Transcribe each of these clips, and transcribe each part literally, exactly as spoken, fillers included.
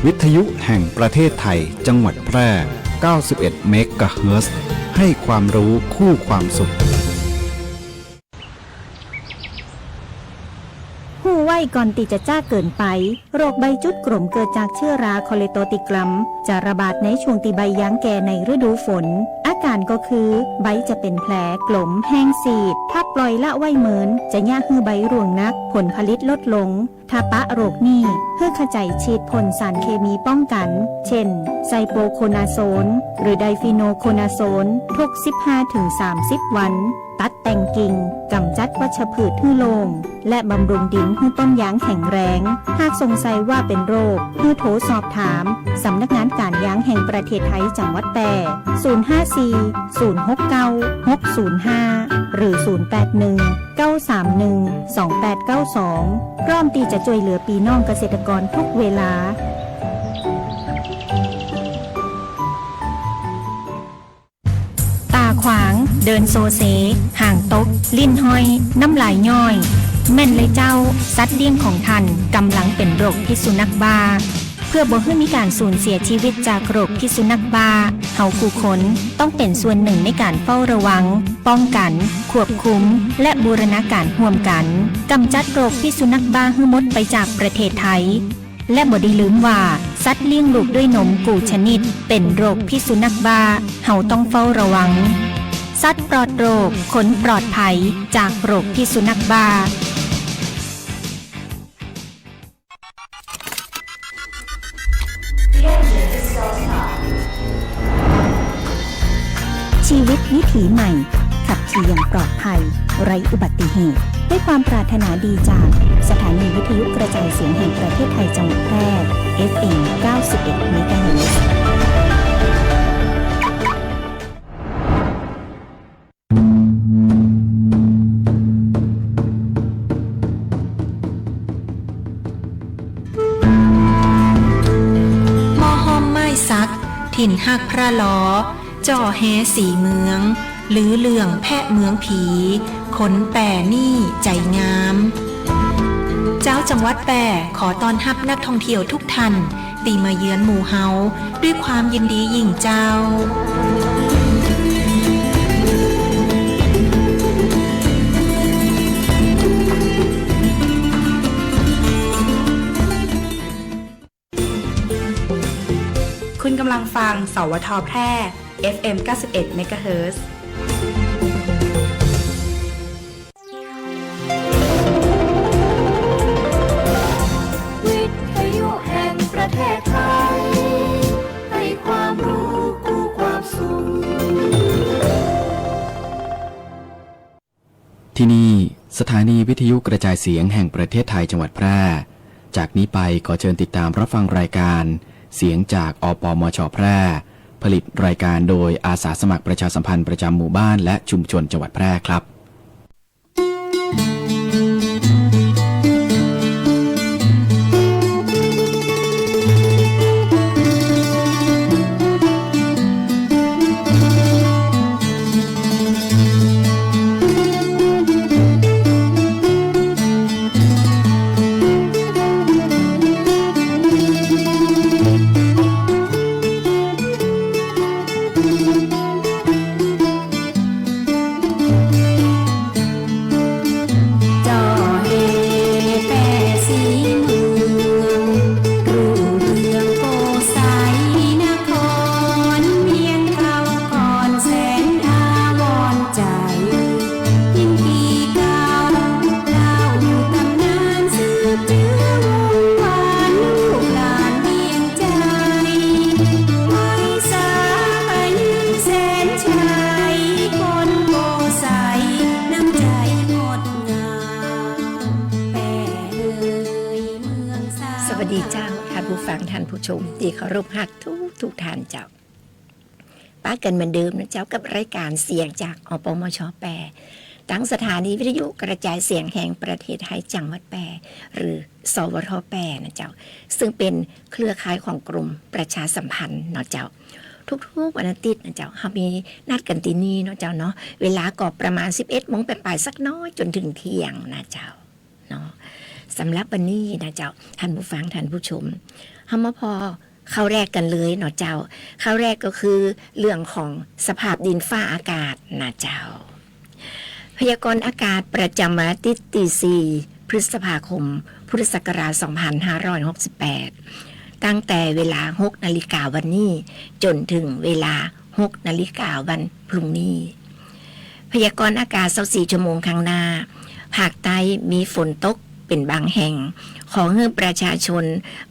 วิทยุแห่งประเทศไทย จังหวัดแพร่ เก้าสิบเอ็ด เมกะเฮิรตซ์ ให้ความรู้คู่ความสุข ฮู้ไว้ก่อนตี้จะจ๊าเกินไป โรคใบจุดกลมเกิดจากเจื้อราคอเลโตติกลัม จะระบาดในช่วงตี้ใบยางแก่ในฤดูฝน อาก๋ารก็คือ ใบจะเป๋นแผล กลม แฮงสีด ถ้าปล่อยละไว้เมิน จะเยียะหื้อใบร่วงหนัก ผลผลิตลดลง ถ้าปะโรคนี้ หื้อเข้าใจ๋ฉีดพ่นสารเคมีป้องกั๋น เจ้น ไซโปรโคนาโซน หรือไดฟีโนโคนาโซน ทุก สิบห้าถึงสามสิบ วัน ตัดแต่งกิ่ง ก๋ำจัดวัชพืชหื้อโล่ง และบำรุงดินหื้อต้นยางแข็งแรง หากสงสัยว่าเป๋นโรค หื้อโทรสอบถาม สำนักงานก๋านยางแห่งประเทศไทย จังหวัดแพร่ ศูนย์ห้าสี่ ศูนย์หกเก้า หกศูนย์ห้า หรือ ศูนย์แปดหนึ่ง เก้าสามหนึ่ง สองแปดเก้าสอง พร้อมตี้จะจ้วยเหลือปี้น้องเกษตรกรทุกเวลา ต๋าขวาง เดินโซเซ หางตก ลิ้นห้อย น้ำลายย้อย แม่นเลยเจ้า สัตว์เลี้ยงของท่านก่ำลังเป๋นโรคพิษสุนัขบ้า เพื่อบ่หื้อมีก๋านสูญเสียจีวิตจากโรคพิษสุนัขบ้า เฮากู้คนต้องเป๋นส่วนนึ่งในก๋านเฝ้าระวัง ป้องกั๋น ควบคุม และบูรณาก๋ารฮ่วมกั๋น ก๋ำจัดโรคพิษสุนัขบ้าหื้อหมดไปจากประเทศไทย และบ่ดีลืมว่า สัตว์เลี้ยงลูกด้วยนมกู้ชนิด เป๋นโรคพิษสุนัขบ้า เฮาต้องเฝ้าระวัง สัตว์ปลอดโรค คนปลอดภัย จากโรคพิษสุนัขบ้า ชีวิตวิถีใหม่ ขับขี่อย่างปลอดภัย ไร้อุบัติเหตุ ด้วยความปรารถนาดีจากสถานีวิทยุกระจายเสียงแห่งประเทศไทยจังหวัดแพร่ เอฟเอ็ม เก้าสิบเอ็ด เมกะเฮิรตซ์ หม้อห้อมไม้สัก ถิ่นฮักพระลอ จ่อแฮสีเมือง ลือเลื่องแพะเมืองผี คนแป้นี่ใจ๋งาม เจ้าจังหวัดแป้ขอต้อนฮับนักท่องเที่ยวทุกท่าน ตี้มาเยือนหมู่เฮา ด้วยความยินดียิ่งเจ้า คุณกำลังฟัง สวท แพร่ เอฟเอ็ม เก้าสิบเอ็ด เมกะเฮิรตซ์ วิทยุแห่งประเทศไทย ให้ความรู้คู่ความสุข ที่นี่ สถานีวิทยุกระจายเสียงแห่งประเทศไทย จังหวัดแพร่ จากนี้ไปขอเชิญติดตามรับฟังรายการ เสียงจาก อปมช แพร่ ผลิตรายการโดยอาสาสมัครประชาสัมพันธ์ประจำหมู่บ้านและชุมชนจังหวัดแพร่ครับ จ่อแฮแป้สีเมือง รุ่งเรืองโกไสยนคร เวียงเก่าก่อนแสนอาวรณ์ใจ๋ ยิ่งกี่ก้าวก้าวอยู่ตำนาน สืบจื้อวงศ์วานลูกหลานเวียง ใจ๋ ไพศาลพยืนแสนชัย คนโกไสยน้ำใจ๋งดงาม แป้เอ๋ยเมืองสา สวัสดีเจ้า ท่านผู้ฟัง ท่านผู้ชมตี้เคารพฮักทุกๆ ท่านเจ้า ปะกั๋นเหมือนเดิมนะเจ้า กับรายการเสียงจาก อปมช แป้ ตังสถานีวิทยุกระจายเสียงแห่งประเทศไทยจังหวัดแป้ หรือ สวท แป้ นะเจ้า ซึ่งเป๋นเครือข่ายของกรมประชาสัมพันธ์เนาะเจ้า ทุกๆ วันอาทิตย์นะเจ้า เฮามีนัดกั๋นตี้นี่เนาะเจ้าเนาะ เวลาก็ประมาณ สิบเอ็ดโมงปลายๆ สักน้อยจ๋นเถิงเที่ยงนะเจ้า เนาะ สำหรับวันนี้นะเจ้า ท่านผู้ฟัง ท่านผู้ชม เอามาผ่อข่าวแรกกั๋นเลยเนาะเจ้า ข่าวแรกก็คือเรื่องของสภาพดินฟ้าอากาศนะเจ้า พยากรณ์อากาศประจำวันอาทิตย์ตี้สี่พฤษภาคม พุทธศักราชสองพันห้าร้อยหกสิบแปด ตั้งแต่เวลาหกนาฬิกาวันนี้ จ๋นเถิงเวลาหกนาฬิกาวันพรุ่งนี้ พยากรณ์อากาศซาวสี่ชั่วโมงข้างหน้า ภาคใต้มีฝนตกเป๋นบางแห่ง ขอหื้อประชาชน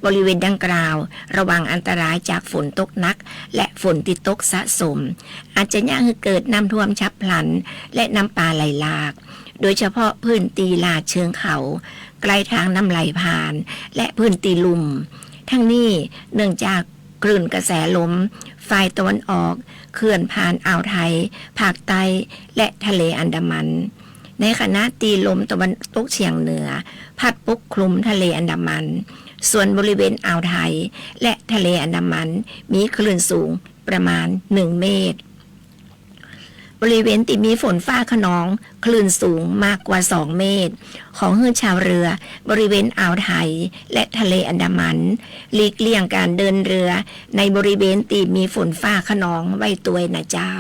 บริเวณดังกล่าว ระวังอันตรายจากฝนตกหนัก และฝนตี้ตกสะสม อาจจะเยียะหื้อเกิดน้ำท่วมฉับพลัน และน้ำป่าไหลหลาก โดยเฉพาะพื้นตี้ลาดเชิงเขา ใก้ทางน้ำไหลผ่าน และพื้นตี้ลุ่ม ทั้งนี้เนื่องจากคลื่นกระแสลมฝ่ายตะวันออกเคลื่อนผ่านอ่าวไทย ภาคใต้ และทะเลอันดามัน ในขณะตี้ลมตะวันตกเฉียงเหนือพัดปกคลุมทะเลอันดามัน ส่วนบริเวณอ่าวไทย และทะเลอันดามันมีคลื่นสูงประมาณหนึ่งเมตร บริเวณตี้มีฝนฟ้าคะนอง คลื่นสูงมากกว่าสองเมตร ขอหื้อชาวเรือบริเวณอ่าวไทย และทะเลอันดามัน หลีกเลี่ยงก๋านเดินเรือในบริเวณตี้มีฝนฟ้าคะนองไว้ตวยนะเจ้า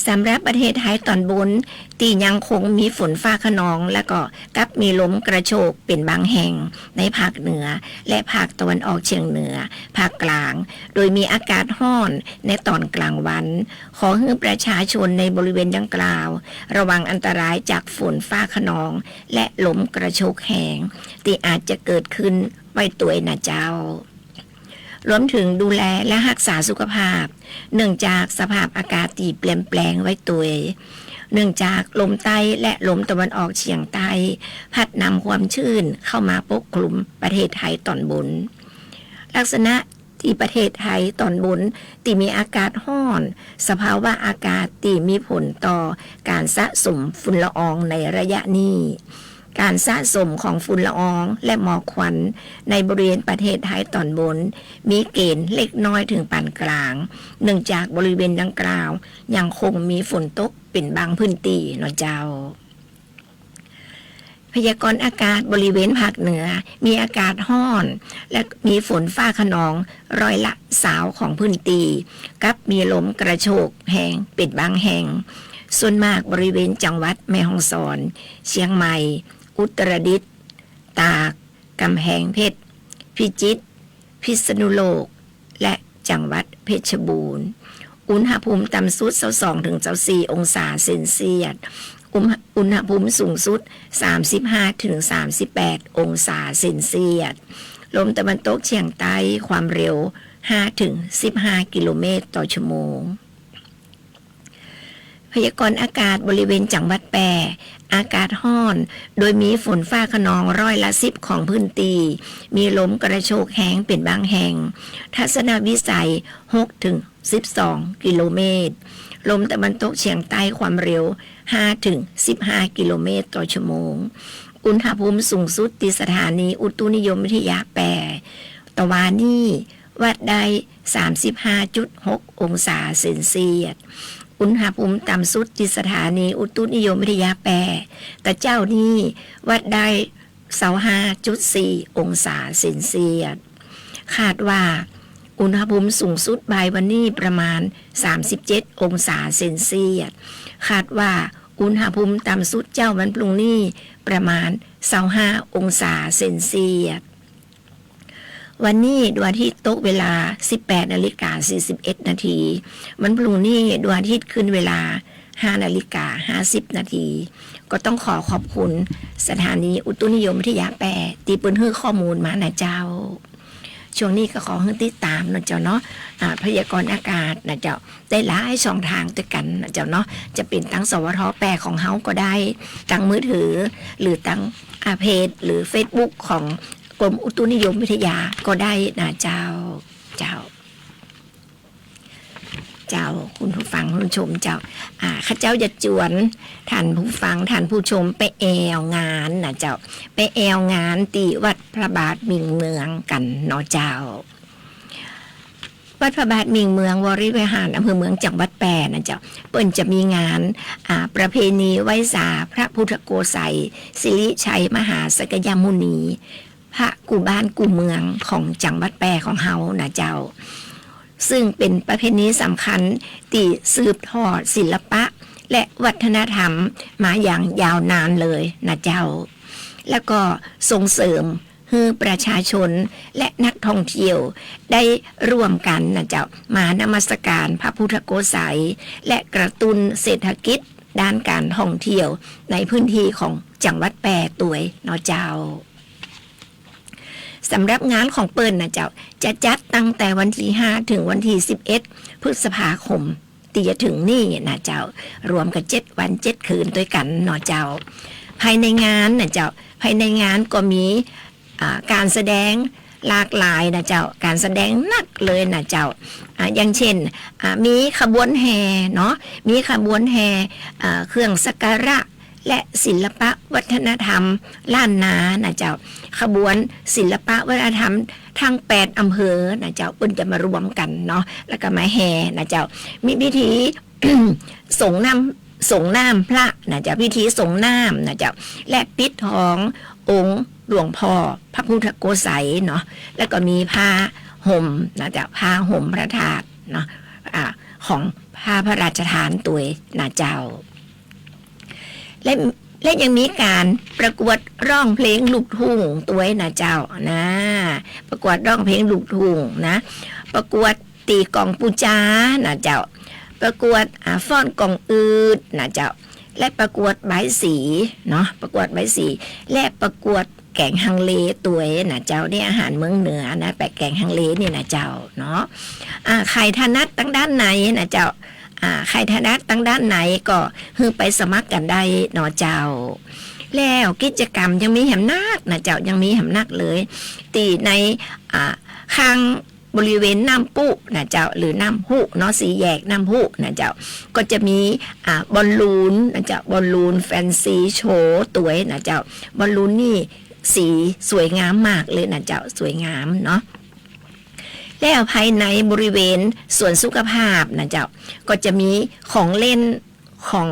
สำหรับประเทศไทยต๋อนบนตี้ยังคงมีฝนฟ้าคะนอง และก็กับมีลมกระโชกเป๋นบางแห่งในภาคเหนือ และภาคตะวันออกเฉียงเหนือ ภาคกลาง โดยมีอากาศฮ้อนในต๋อนกลางวัน ขอหื้อประชาชนในบริเวณดังกล่าว ระวังอันตรายจากฝนฟ้าคะนอง และลมกระโชกแฮงตี้อาจจะเกิดขึ้นไว้ตวยนะเจ้า รวมเถิงดูแลและฮักษาสุขภาพ เนื่องจากสภาพอากาศตี้เปลี่ยนแปลงไว้ตวย เนื่องจากลมใต้และลมตะวันออกเฉียงใต้ พัดนำความชื้นเข้ามาปกคลุมประเทศไทยต๋อนบน ลักษณะตี้ประเทศไทยต๋อนบนตี้มีอากาศฮ้อน สภาวะอากาศตี้มีผลต่อก๋านสะสมฝุ่นละอองในระยะนี้ ก๋านสะสมของฝุ่นละอองและหมอกควันในบริเวณประเทศไทยต๋อนบน มีเก๋ณฑ์เล็กน้อยเถิงปานกลาง เนื่องจากบริเวณดังกล่าวยังคงมีฝนตกเป๋นบางพื้นตี้เนาะเจ้า พยากรณ์อากาศบริเวณภาคเหนือมีอากาศฮ้อน และมีฝนฟ้าคะนองร้อยละซาวของพื้นตี้ กับมีลมกระโชกแฮงเป๋นบางแห่ง ส่วนมากบริเวณจังหวัดแม่ฮ่องสอน เชียงใหม่ อุตรดิตถ์ ตาก กำแพงเพชร พิจิตร พิษณุโลก และจังหวัดเพชรบูรณ์ อุณหภูมิต่ำสุดซาวสองถึงซาวสี่องศาเซลเซียส อุณห- อุณหภูมิสูงสุดสามสิบห้าถึงสามสิบแปดองศาเซลเซียส ลมตะวันตกเฉียงใต้ความเร็วห้าถึงสิบห้ากิโลเมตรต่อชั่วโมง พยากรณ์อากาศบริเวณจังหวัดแพร่ อากาศฮ้อน โดยมีฝนฟ้าคะนองร้อยละสิบของพื้นตี้ มีลมกระโชกแฮงเป๋นบางแห่ง ทัศนวิสัยหกถึงสิบสองกิโลเมตร ลมตะวันตกเฉียงใต้ความเร็วห้าถึงสิบห้ากิโลเมตรต่อชั่วโมง อุณหภูมิสูงสุดตี้สถานีอุตุนิยมวิทยาแพร่ ตะวานี้ วัดได้สามสิบห้าจุดหกองศาเซลเซียส อุณหภูมิต่ำสุดตี้สถานีอุตุนิยมวิทยาแพร่ ตะเจ๊านี้ วัดได้ซาวห้าจุดสี่องศาเซลเซียส คาดว่าอุณหภูมิสูงสุดบ่ายวันนี้ประมาณสามสิบเจ็ดองศาเซลเซียส คาดว่าอุณหภูมิต่ำสุดเจ๊าวันพรุ่งนี้ประมาณซาวห้าองศาเซลเซียส วันนี้ดวงอาทิตย์ตกเวลาสิบแปดนาฬิกาสี่สิบเอ็ดนาที วันพรุ่งนี้ดวงอาทิตย์ขึ้นเวลาห้านาฬิกาห้าสิบนาที ก็ต้องขอขอบคุณสถานีอุตุนิยมวิทยาแพร่ตี้เปิ้นหื้อข้อมูลมานะเจ้า ช่วงนี้ก็ขอหื้อติดต๋ามเนาะเจ้าเนาะ อ่า พยากรณ์อากาศนะเจ้า ได้หลายช่องทางตวยกั๋นนะเจ้าเนาะ จะเป๋นตัง สวท แพร่ของเฮาก็ได้ ตังมือถือ หรือตัง อ่า เพจ หรือเฟซบุ๊กของกรมอุตุนิยมวิทยาก็ได้นะเจ้า เจ้า เจ้า คุณผู้ฟังคุณผู้ชมเจ้า อ่า ข้าเจ้าจะจวนท่านผู้ฟังท่านผู้ชมไปแอวงานนะเจ้า ไปแอวงานตี้วัดพระบาทมิ่งเมืองกั๋นเนาะเจ้า วัดพระบาทมิ่งเมืองวรวิหาร อำเภอเมือง จังหวัดแพร่นะเจ้า เปิ้นจะมีงาน อ่า ประเพณีไหว้สาพระพุทธโกษัย สิริชัยมหาสักยมุนี พ พระกู้บ้านกู้เมืองของจังหวัดแป้ของเฮานะเจ้า ซึ่งเป๋นประเพณีสำคัญตี้สืบทอดศิลปะและวัฒนธรรมมาอย่างยาวนานเลยนะเจ้า แล้วก็ส่งเสริมหื้อประชาชนและนักท่องเที่ยวได้ร่วมกั๋นนะเจ้า มานมัสการพระพุทธโกษัย และกระตุ้นเศรษฐกิจด้านการท่องเที่ยวในพื้นที่ของจังหวัดแป้ตวยเนาะเจ้า สำหรับงานของเปิ้นนะเจ้า จะจัดตั้งแต่วันตี้ห้าถึงวันตี้สิบเอ็ดพฤษภาคมตี้จะเถิงนี่นะเจ้า รวมกั๋นเจ็ดวันเจ็ดคืนตวยกั๋นเนาะเจ้า ภายในงานนะเจ้า ภายในงานก็มี อ่า ก๋านแสดงหลากหลายนะเจ้า ก๋านแสดงนักเลยนะเจ้า อ่า อย่างเช่น อ่า มีขบวนแห่เนาะ มีขบวนแห่ อ่า เครื่องสักการะ และศิลปะวัฒนธรรมล้านนานะเจ้า ขบวนศิลปะวัฒนธรรมทั้งแปดอำเภอนะเจ้า เปิ้นจะมารวมกั๋นเนาะ แล้วก็มาแห่นะเจ้า มีพิธี สรงน้ำ สรงน้ำพระนะเจ้า พิธีสรงน้ำนะเจ้า และปิดทององค์หลวงพ่อพระพุทธโกษัยเนาะ แล้วก็มีผ้าห่มนะเจ้า ผ้าห่มพระธาตุเนาะ อ่า ของผ้าพระราชทานตวยนะเจ้า และ และยังมีก๋านประกวดร้องเพลงลูกทุ่งตวยนะเจ้า นะ ประกวดร้องเพลงลูกทุ่งนะ ประกวด ตี๋ก๋องปู๋จานะเจ้า ประกวด อ่า ฟ้อนก๋องอืดนะเจ้า และประกวดบายสีเนาะ ประกวดบายสี และประกวดแก๋งฮังเลตวยนะเจ้า นี่อาหารเมืองเหนือนะ แปะแก๋งฮังเลนี่นะเจ้าเนาะ อ่า ใผถนัดตางด้านไหนนะเจ้า อ่า ใผถนัดตางด้านไหนก็หื้อไปสมัครกั๋นได้เนาะเจ้า แล้วกิจกรรมยังมีแหมนักนะเจ้า ยังมีแหมนักเลย ตี๋ใน อ่า ข้าง บริเวณน้ำพุนะเจ้า หรือน้ำพุเนาะ สี่แยกน้ำพุนะเจ้า ก็จะมี อ่า บอลลูนนะเจ้า บอลลูนแฟนซีโชว์ตวยนะเจ้า บอลลูนนี่สีสวยงามมากเลยนะเจ้า สวยงามเนาะ แล้วภายในบริเวณสวนสุขภาพนะเจ้า ก็จะมีของเล่น ของ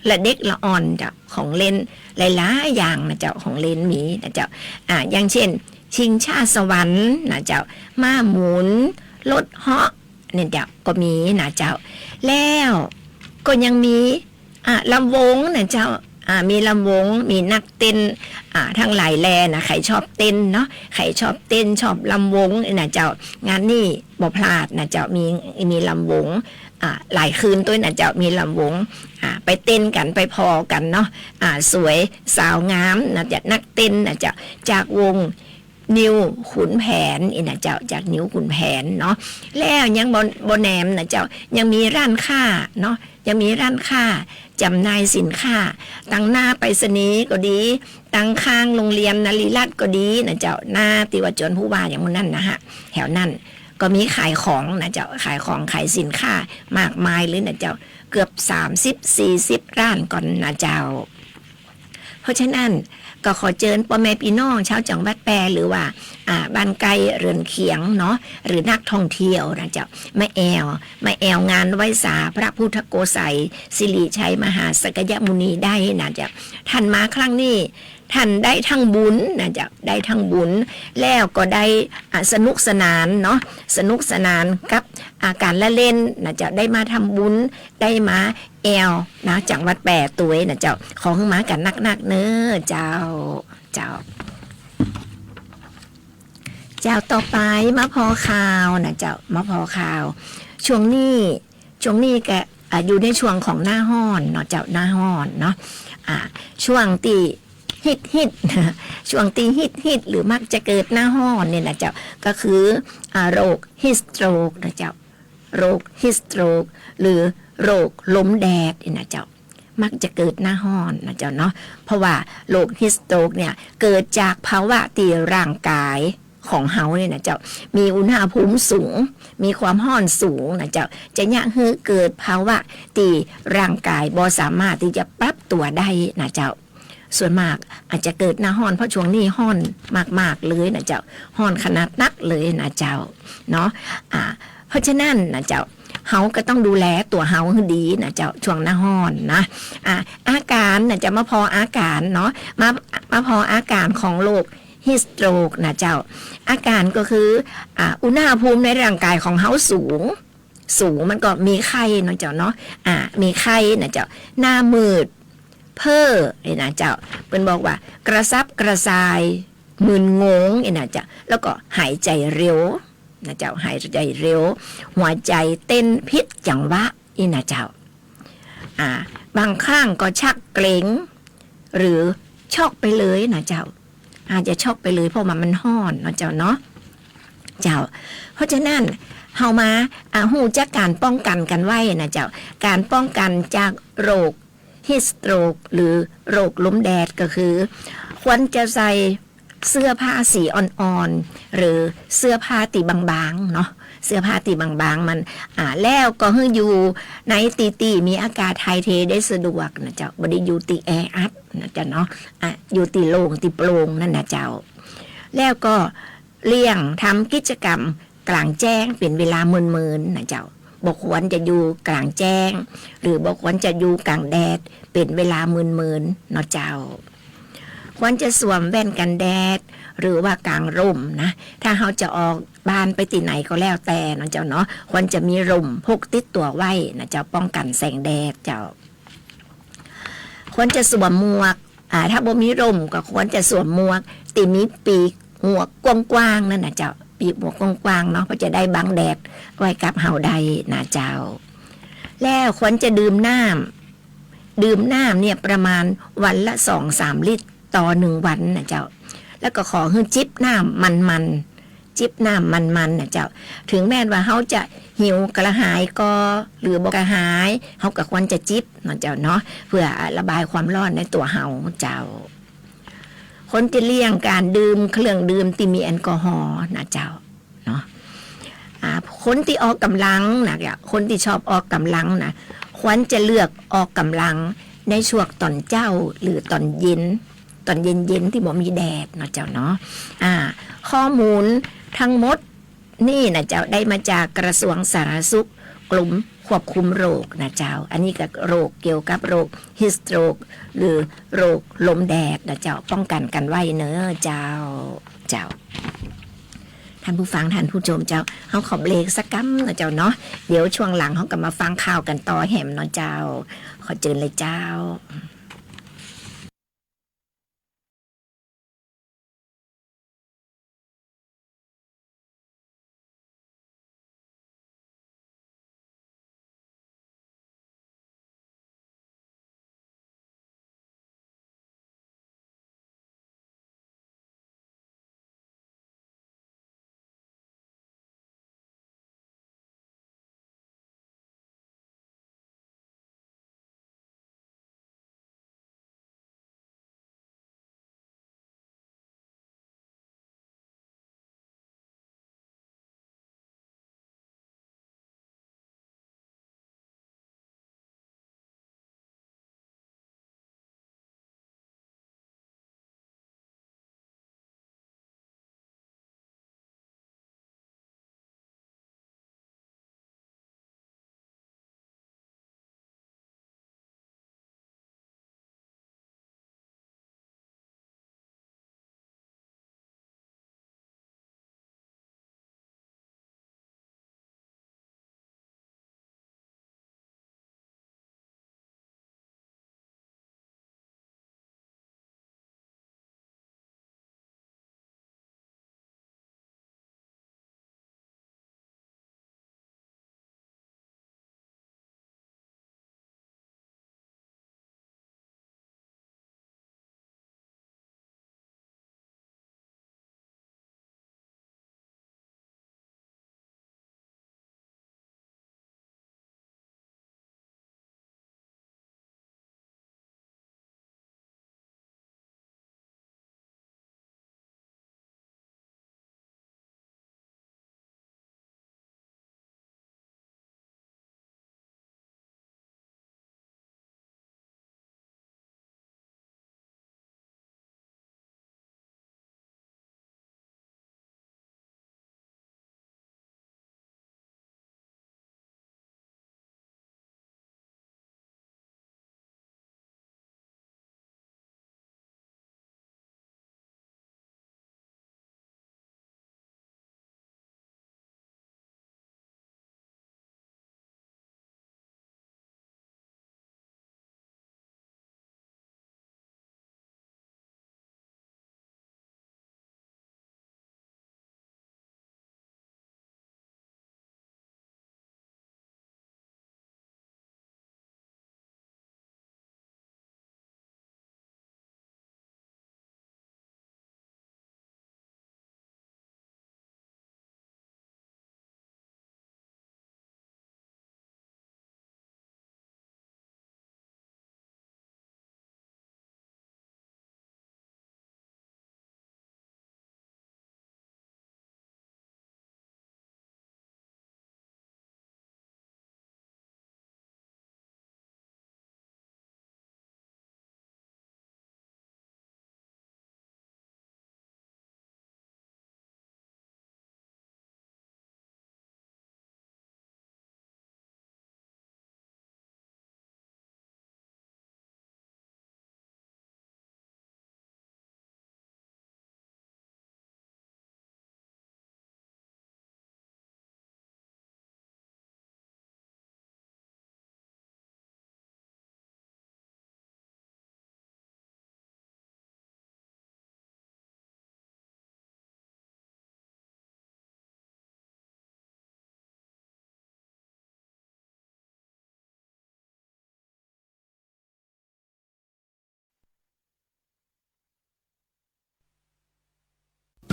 ละเด็กละอ่อนเจ้า ของเล่นหลายๆ อย่างนะเจ้า ของเล่นมีนะเจ้า อ่า อย่างเช่น ชิงช้าสวรรค์นะเจ้า ม้าหมุน รถเหาะ เนี่ยเจ้า ก็มีนะเจ้า แล้วก็ยังมี อ่า ลำวงนะเจ้า อ่า มีลำวง มีนักเต้น อ่า ตังหลายแลนะ ใผชอบเต้นเนาะ ใผชอบเต้น ชอบลำวงนี่นะเจ้า งานนี้บ่พลาดนะเจ้า มี มีลำวง อ่า หลายคืนตวยนะเจ้า มีลำวง อ่า ไปเต้นกั๋น ไปผ่อกั๋นเนาะ อ่า สวยสาวงามนะเจ้า นักเต้นนะเจ้า จากวงนิวขุนแผนนี่นะเจ้า จากนิวขุนแผนเนาะ แล้วยังบ่ บ่แหนมนะเจ้า ยังมีร้านค้าเนาะ ยังมีร้านค้าจ๋ำหน่ายสินค้า ตังหน้าไปรษณีย์ก็ดี ตังข้างโรงเรียนนรีรัตน์ก็ดีนะเจ้า หน้าตี้ว่าจวนผู้ว่าอย่างหมู่นั้นนะฮะ แถวนั้นก็มีขายของนะเจ้า ขายของขายสินค้ามากมายเลยนะเจ้า เกือบสามสิบสี่สิบร้านก่อนนะเจ้า เพราะฉะนั้นก็ขอเจิญป้อแม่ปี้น้องชาวจังหวัดแป้หรือว่า อ่า บ้านใก้เรือนเคียงเนาะ หรือนักท่องเที่ยวนะเจ้า มาแอ่ว มาแอ่วงานไหว้สาพระพุทธโกษัย สิริชัยมหาสักยมุนีได้นะเจ้า ท่านมาครั้งนี้ ท่านได้ตังบุญนะเจ้า ได้ตังบุญ แล้วก็ได้ อ่า สนุกสนานเนาะ สนุกสนานกับ อ่า ก๋านละเล่นนะเจ้า ได้มาทำบุญ ได้มาแอ่วนะ จังหวัดแป้ตวยนะเจ้า ขอหื้อมากั๋นนักๆ เน้อเจ้า เจ้า เจ้า ต่อไปมาผ่อข่าวนะเจ้า มาผ่อข่าว ช่วงนี้ ช่วงนี้ก็ อ่า อยู่ในช่วงของหน้าฮ้อนเนาะเจ้า หน้าฮ้อนเนาะ อ่า ช่วงตี้ฮิตๆ ช่วงตี้ฮิตๆ หรือมักจะเกิดหน้าฮ้อนเนี่ยนะเจ้า ก็คือ อ่า โรคฮีทสโตรกนะเจ้า โรคฮีทสโตรก หรือโรคลมแดดนี่นะเจ้า มักจะเกิดหน้าฮ้อนนะเจ้าเนาะ เพราะว่าโรคฮีทสโตรกเนี่ยเกิดจากภาวะตี้ร่างกายของเฮาเนี่ยนะเจ้า มีอุณหภูมิสูง มีความฮ้อนสูงนะเจ้า จะเยียะหื้อเกิดภาวะตี้ร่างกายบ่สามารถตี้จะปรับตั๋วได้นะเจ้า ส่วนมากอาจจะเกิดหน้าฮ้อน เพราะช่วงนี้ฮ้อนมากๆ เลยนะเจ้า ฮ้อนขนาดนักเลยนะเจ้า เนาะ อ่า เพราะฉะนั้นนะเจ้า เฮาก็ต้องดูแลตั๋วเฮาหื้อดีนะเจ้า ช่วงหน้าฮ้อนนะ อ่า อาก๋านนะเจ้า มาผ่ออาก๋านเนาะ มา มาผ่ออาก๋านของโรค heat stroke นะเจ้า อาก๋านก็คือ อ่า อุณหภูมิในร่างก๋ายของเฮาสูง สูงมันก็มีไข้เนาะเจ้าเนาะ อ่า มีไข้นะเจ้า หน้ามืด เพ้อ นี่นะเจ้า เปิ้นบอกว่า กระสับกระส่าย มึนงง นี่นะเจ้า แล้วก็หายใจเร็ว นะเจ้า หายใจเร็ว หัวใจเต้นผิดจังหวะ นี่นะเจ้า อ่า บางครั้งก็ชักเกร็ง หรือช็อกไปเลยนะเจ้า อาจจะช็อกไปเลย เพราะว่ามันฮ้อนเนาะเจ้าเนาะ เจ้า เพราะฉะนั้น เฮามา อ่า ฮู้จักก๋านป้องกั๋นกั๋นไว้นะเจ้า ก๋านป้องกั๋นจากโรค heat stroke หรือโรคลมแดดก็คือ ควรจะใส่เสื้อผ้าสีอ่อนๆ หรือเสื้อผ้าตี้บางๆ เนาะ เสื้อผ้าตี้บางๆ มัน อ่า แล้วก็หื้ออยู่ในตี้ตี้มีอากาศถ่ายเทได้สะดวกนะเจ้า บ่ได้อยู่ตี้แออัดนะเจ้าเนาะ อ่ะ อยู่ตี้โล่งตี้โปร่งนั่นนะเจ้า แล้วก็เลี่ยงทำกิจกรรมกลางแจ้งเป๋นเวลาเมินๆ นะเจ้า บ่ควรจะอยู่กลางแจ้ง หรือบ่ควรจะอยู่กลางแดดเป๋นเวลาเมินๆ เนาะเจ้า ควรจะสวมแว่นกันแดด หรือว่ากางร่มนะ ถ้าเฮาจะออกบ้านไปตี้ไหนก็แล้วแต่เนาะเจ้าเนาะ ควรจะมีร่มพกติดตั๋วไว้นะเจ้า ป้องกั๋นแสงแดดเจ้า ควรจะสวมหมวก อ่า ถ้าบ่มีร่มก็ควรจะสวมหมวกตี้มีปีกหมวกกว้างๆ นั่นนะเจ้า ปีกหมวกกว้างๆ เนาะ เพราะจะได้บังแดดไว้กับเฮาได้นะเจ้า แล้วควรจะดื่มน้ำ ดื่มน้ำเนี่ยประมาณวันละสองสามลิตรต่อหนึ่งวันนะเจ้า แล้วก็ขอหื้อจิบน้ำมันๆ จิบน้ำมันๆ นะเจ้า ถึงแม้นว่าเฮาจะหิวกระหายก็ หรือบ่กระหาย เฮาก็ควรจะจิบนะเจ้าเนาะ เพื่อระบายความร้อนในตั๋วเฮาเจ้า ควรจะเลี่ยงก๋านดื่มเครื่องดื่มตี้มีแอลกอฮอล์นะเจ้า เนาะ อ่า คนตี้ออกก๋ำลังนะเจ้า คนตี้ชอบออกก๋ำลังนะ ควรจะเลือกออกก๋ำลังในช่วงต๋อนเจ๊าหรือต๋อนเย็น ต๋อนเย็นๆ ตี้บ่มีแดดเนาะเจ้าเนาะ อ่า ข้อมูลทั้งหมดนี่นะเจ้า ได้มาจากกระทรวงสาธารณสุข กรมควบคุมโรคนะเจ้า อันนี้ก็โรคเกี่ยวกับโรค heat stroke หรือโรคลมแดดนะเจ้า ป้องกั๋นกั๋นไว้เน้อเจ้า เจ้า ท่านผู้ฟัง ท่านผู้ชมเจ้า เฮาขอเบรกสักกำนะเจ้าเนาะ เดี๋ยวช่วงหลังเฮาก็มาฟังข่าวกั๋นต่อแหมเนาะเจ้า ขอเจิญเลยเจ้า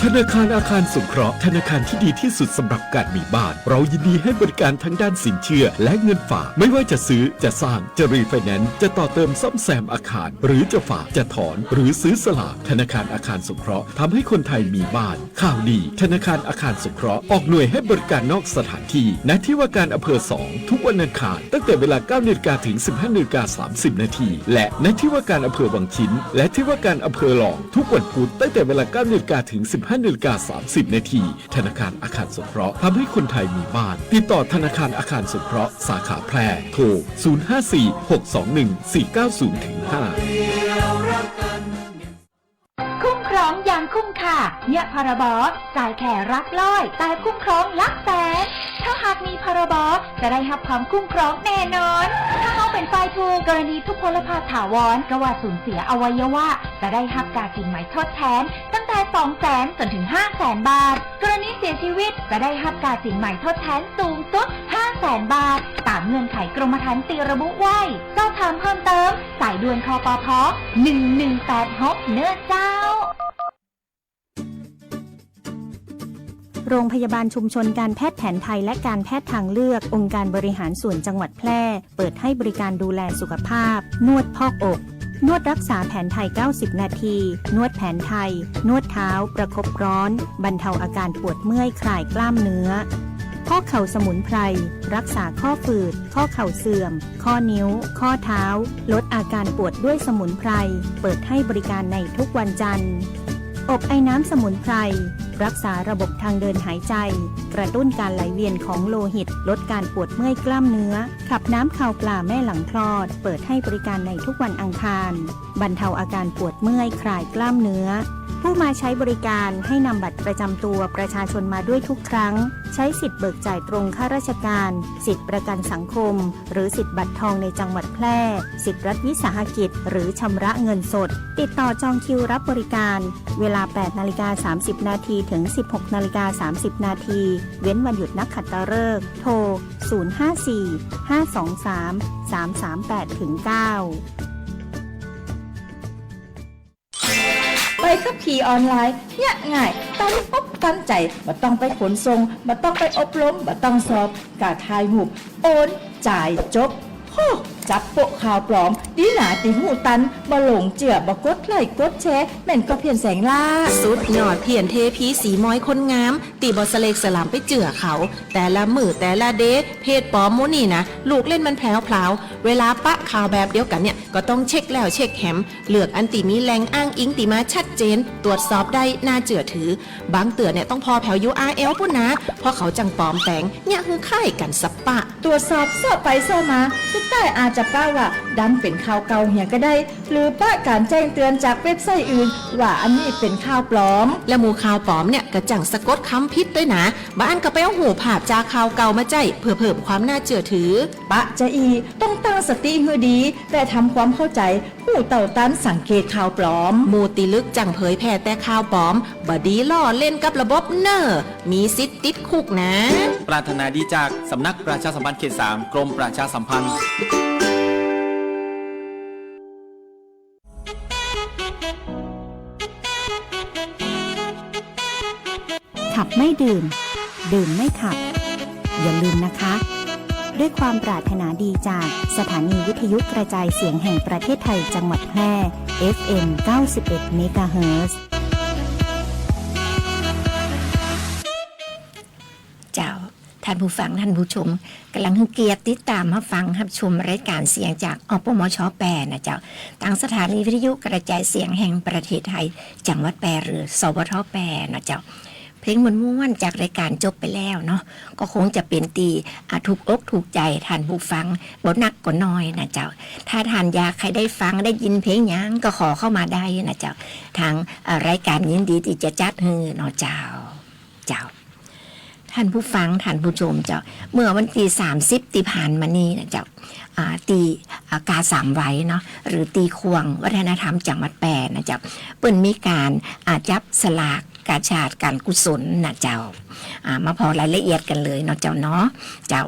ธนาคารอาคารสงเคราะห์ ธนาคารที่ดีที่สุดสำหรับการมีบ้าน เรายินดีให้บริการทั้งด้านสินเชื่อและเงินฝาก ไม่ว่าจะซื้อ จะสร้าง จะรีไฟแนนซ์ จะต่อเติมซ่อมแซมอาคาร หรือจะฝาก จะถอน หรือซื้อสลาก ธนาคารอาคารสงเคราะห์ทำให้คนไทยมีบ้าน ข่าวดี ธนาคารอาคารสงเคราะห์ออกหน่วยให้บริการนอกสถานที่ ณ ที่ว่าการอำเภอสอง ทุกวันอังคาร ตั้งแต่เวลา เก้านาฬิกา ถึง สิบห้านาฬิกา สามสิบนาที และ ณ ที่ว่าการอำเภอวังชิ้น และที่ว่าการอำเภอลอง ทุกวันพุธ ตั้งแต่เวลา เก้านาฬิกา ถึง สิบห้านาฬิกา สามสิบนาที ธนาคารอาคารสงเคราะห์ทำให้คนไทยมีบ้าน ติดต่อธนาคารอาคารสงเคราะห์สาขาแพร่ โทร ศูนย์ห้าสี่ หกสองหนึ่ง สี่เก้าศูนย์ ถึง ห้า คุ้มครองอย่างคุ้มค่า เยียะ พรบ จ่ายแค่หลักร้อย แต่คุ้มครองหลักแสน ถ้าหากมี พรบ จะได้ฮับความคุ้มครองแน่นอน ถ้าเฮาเป๋นฝ่ายถูก กรณีทุพพลภาพถาวร กะว่าสูญเสียอวัยวะ จะได้ฮับก้าสินไหมทดแทน ตั้งแต่ สองแสน จนถึง ห้าแสนบาท กรณีเสียชีวิต จะได้ฮับก้าสินไหมทดแทนสูงสุด ห้าแสนบาท ต๋ามเงื่อนไขกรมธรรม์ตี้ระบุไว้ สอบถามเพิ่มเติม สายด่วน คปภ หนึ่งหนึ่งแปดหก เน่อเจ้า โรงพยาบาลชุมชนการแพทย์แผนไทยและการแพทย์ทางเลือก องค์การบริหารส่วนจังหวัดแพร่ เปิดให้บริการดูแลสุขภาพ นวดพอกอก นวดรักษาแผนไทย เก้าสิบนาที นวดแผนไทย นวดเท้า ประคบร้อน บรรเทาอาการปวดเมื่อย คลายกล้ามเนื้อ พอกเข่าสมุนไพร รักษาข้อฝืด ข้อเข่าเสื่อม ข้อนิ้ว ข้อเท้า ลดอาการปวดด้วยสมุนไพร เปิดให้บริการในทุกวันจันทร์ อบไอน้ำสมุนไพร รักษาระบบทางเดินหายใจ กระตุ้นการไหลเวียนของโลหิต ลดการปวดเมื่อยกล้ามเนื้อ ขับน้ำคาวปลาแม่หลังคลอด เปิดให้บริการในทุกวันอังคาร บรรเทาอาการปวดเมื่อย คลายกล้ามเนื้อ ผู้มาใช้บริการให้นำบัตรประจำตัวประชาชนมาด้วยทุกครั้ง ใช้สิทธิ์เบิกจ่ายตรงข้าราชการ สิทธิ์ประกันสังคม หรือสิทธิ์บัตรทองในจังหวัดแพร่ สิทธิ์รัฐวิสาหกิจ หรือชำระเงินสด ติดต่อจองคิวรับบริการ เวลา แปดนาฬิกา สามสิบนาที ถึง สิบหกนาฬิกา สามสิบนาที เว้นวันหยุดนักขัตฤกษ์ โทร ศูนย์ห้าสี่ ห้าสองสาม สามสามแปด ถึง เก้า ใบขับขี่ออนไลน์ เยียะง่าย ตันอกตันใจ๋ บ่ต้องไปขนส่ง บ่ต้องไปอบรม บ่ต้องสอบ ก้าถ่ายฮูป โอน จ่าย จบ โฮ จับโป๊ะข่าวปลอม ดีหนาตี้ฮู้ตัน บ่หลงเจื้อ บ่กดไลก์กดแชร์ แม่นก่อเพี้ยนแสงล้า สุดยอด เพี้ยนเทพีสีมอยคนงาม ตี้บ่สะเลกสะหลามไปเจื้อเขา แต่ละมื้อแต่ละเดย์ เพจปลอมหมู่นี่นะ ลูกเล่นมันแผลวๆ เวลาปะข่าวแบบเดียวกั๋นเนี่ย ก็ต้องเช็คแล้วเช็คแหม เลือกอันตี้มีแหล่งอ้างอิงตี้มาชัดเจน ตรวจสอบได้ น่าเจื้อถือ บางเตื้อเนี่ยต้องผ่อแผว ยูอาร์แอล ปู้นนา เพราะเขาจั่งปลอมแป๋ง เยียะหื้อคล้ายกั๋นสะปะ ตรวจสอบเซาะไปเซาะมา สุดท้ายอาจจะปะว่าดันเป๋นข่าวเก่าเหียก็ได้ หรือปะก๋านแจ้งเตือนจากเว็บไซต์อื่น ว่าอันนี้เป๋นข่าวปลอม และหมู่ข่าวปลอมเนี่ยก็จั่งสะกดกำผิดตวยนะ บ่อั้นก็ไปเอารูปภาพจากข่าวเก่ามาใจ๊ เพื่อเพิ่มความน่าเจื้อถือ ปะจาอี้ ต้องตั้งสติหื้อดี และทำความเข้าใจ๋ ฮู้เต้าตันสังเกตข่าวปลอม หมู่ตี้ลึกจั่งเผยแพร่แต่ข่าวปลอม บ่ดีล้อเล่นกับระบบเน่อ มีสิทธิ์ติดคุกนะ ปรารถนาดีจากสำนักประชาสัมพันธ์เขตสาม กรมประชาสัมพันธ์ ขับไม่ดื่ม ดื่มไม่ขับ อย่าลืมนะคะ ด้วยความปรารถนาดีจากสถานีวิทยุกระจายเสียงแห่งประเทศไทยจังหวัดแพร่ เอฟเอ็ม เก้าสิบเอ็ด เมกะเฮิรตซ์ เจ้า ท่านผู้ฟัง ท่านผู้ชม ก่ำลังหื้อเกียรติติดต๋ามฮับฟังฮับชมรายก๋านเสียงจาก อปมช แปด นะเจ้า ตางสถานีวิทยุกระจายเสียงแห่งประเทศไทย จังหวัดแปด หรือ สวท แปด นะเจ้า เพลงม่วนๆ จากรายก๋านจบไปแล้วเนาะ ก็คงจะเป๋นตี้ อ่า ถูกอกถูกใจ๋ท่านผู้ฟัง บ่นักก็น้อยนะเจ้า ถ้าท่านอยากหื้อได้ฟังได้ยินเพลงหยังก็ขอเข้ามาได้นะเจ้า ตาง อ่า รายก๋านยินดีตี้จะจัดหื้อเนาะเจ้า เจ้า ท่านผู้ฟัง ท่านผู้ชมเจ้า เมื่อวันตี้ สามสิบ ตี้ผ่านมานี้นะเจ้า อ่า ตี้ อ่า กาสามวัยเนาะ หรือตี้ข่วงวัฒนธรรมจังหวัดแปดนะเจ้า เปิ้นมีก๋าน อ่า จับสลากกาชาดก๋านกุศลนะเจ้า อ่า มาผ่อรายละเอียดกั๋นเลยเนาะเจ้าเนาะ เจ้า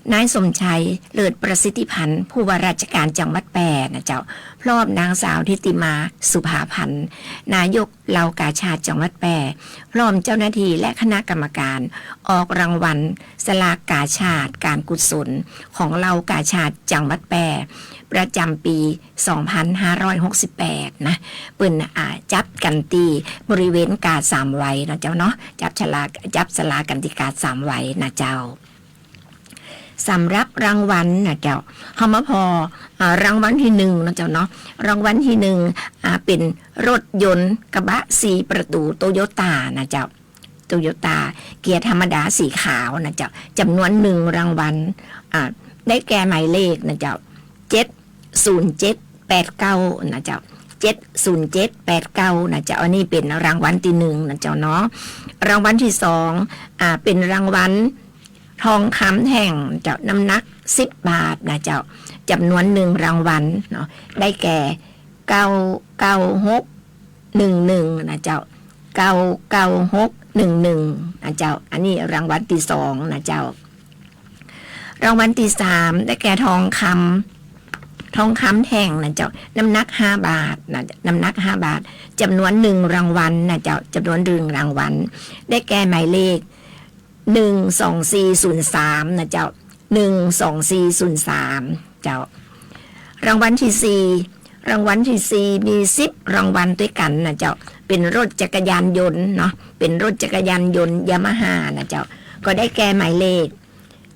อ่า นายสมชัย เลิศประสิทธิพันธ์ ผู้ว่าราชการจังหวัดแป้นะเจ้า พร้อมนางสาวทิติมา สุภาพันธ์ นายกเหล่ากาชาดจังหวัดแป้ พร้อมเจ้าหน้าที่และคณะกรรมการ ออกรางวัลสลากกาชาดการกุศลของเหล่ากาชาดจังหวัดแป้ ประจำปี สองพันห้าร้อยหกสิบแปด นะ เปิ้น อ่า จับกั๋นตี้บริเวณกาดสามวัยนะเจ้าเนาะ จับฉลาก จับสลากกั๋นตี้กาดสามวัยนะเจ้า สำหรับรางวัลนะเจ้า เฮามาผ่อ อ่า รางวัลตี้หนึ่งนะเจ้าเนาะ รางวัลตี้หนึ่ง อ่า เป๋นรถยนต์กระบะสี่ประตู๋โตโยต้านะเจ้า โตโยต้าเกียร์ธรรมดาสีขาวนะเจ้า จ๋ำนวนหนึ่งรางวัล อ่า ได้แก่หมายเลขนะเจ้า เจ็ดศูนย์เจ็ดแปดเก้า นะเจ้า เจ็ดศูนย์เจ็ดแปดเก้า นะเจ้า อันนี้เป๋นรางวัลตี้หนึ่งนะเจ้าเนาะ รางวัลตี้สอง อ่า เป๋นรางวัลทองคำแท่งเจ้า น้ำหนักสิบบาทนะเจ้า จ๋ำนวนหนึ่งรางวัลเนาะ ได้แก่ เก้าเก้าหกหนึ่งหนึ่ง นะเจ้า เก้าเก้าหกหนึ่งหนึ่ง นะเจ้า อันนี้รางวัลตี้สองนะเจ้า รางวัลตี้สาม ได้แก่ทองคำ ทองคำแท่งนะเจ้า น้ำหนักห้าบาทนะ น้ำหนักห้าบาท จ๋ำนวนหนึ่งรางวัลนะเจ้า จ๋ำนวนหนึ่งรางวัล ได้แก่หมายเลข หนึ่งสองสี่ศูนย์สาม นะเจ้า หนึ่งสองสี่ศูนย์สาม เจ้า รางวัลตี้สี่ รางวัลตี้สี่มีสิบรางวัลตวยกั๋นนะเจ้า เป๋นรถจักรยานยนต์เนาะ เป๋นรถจักรยานยนต์ยามาฮ่านะเจ้า ก็ได้แก่หมายเลข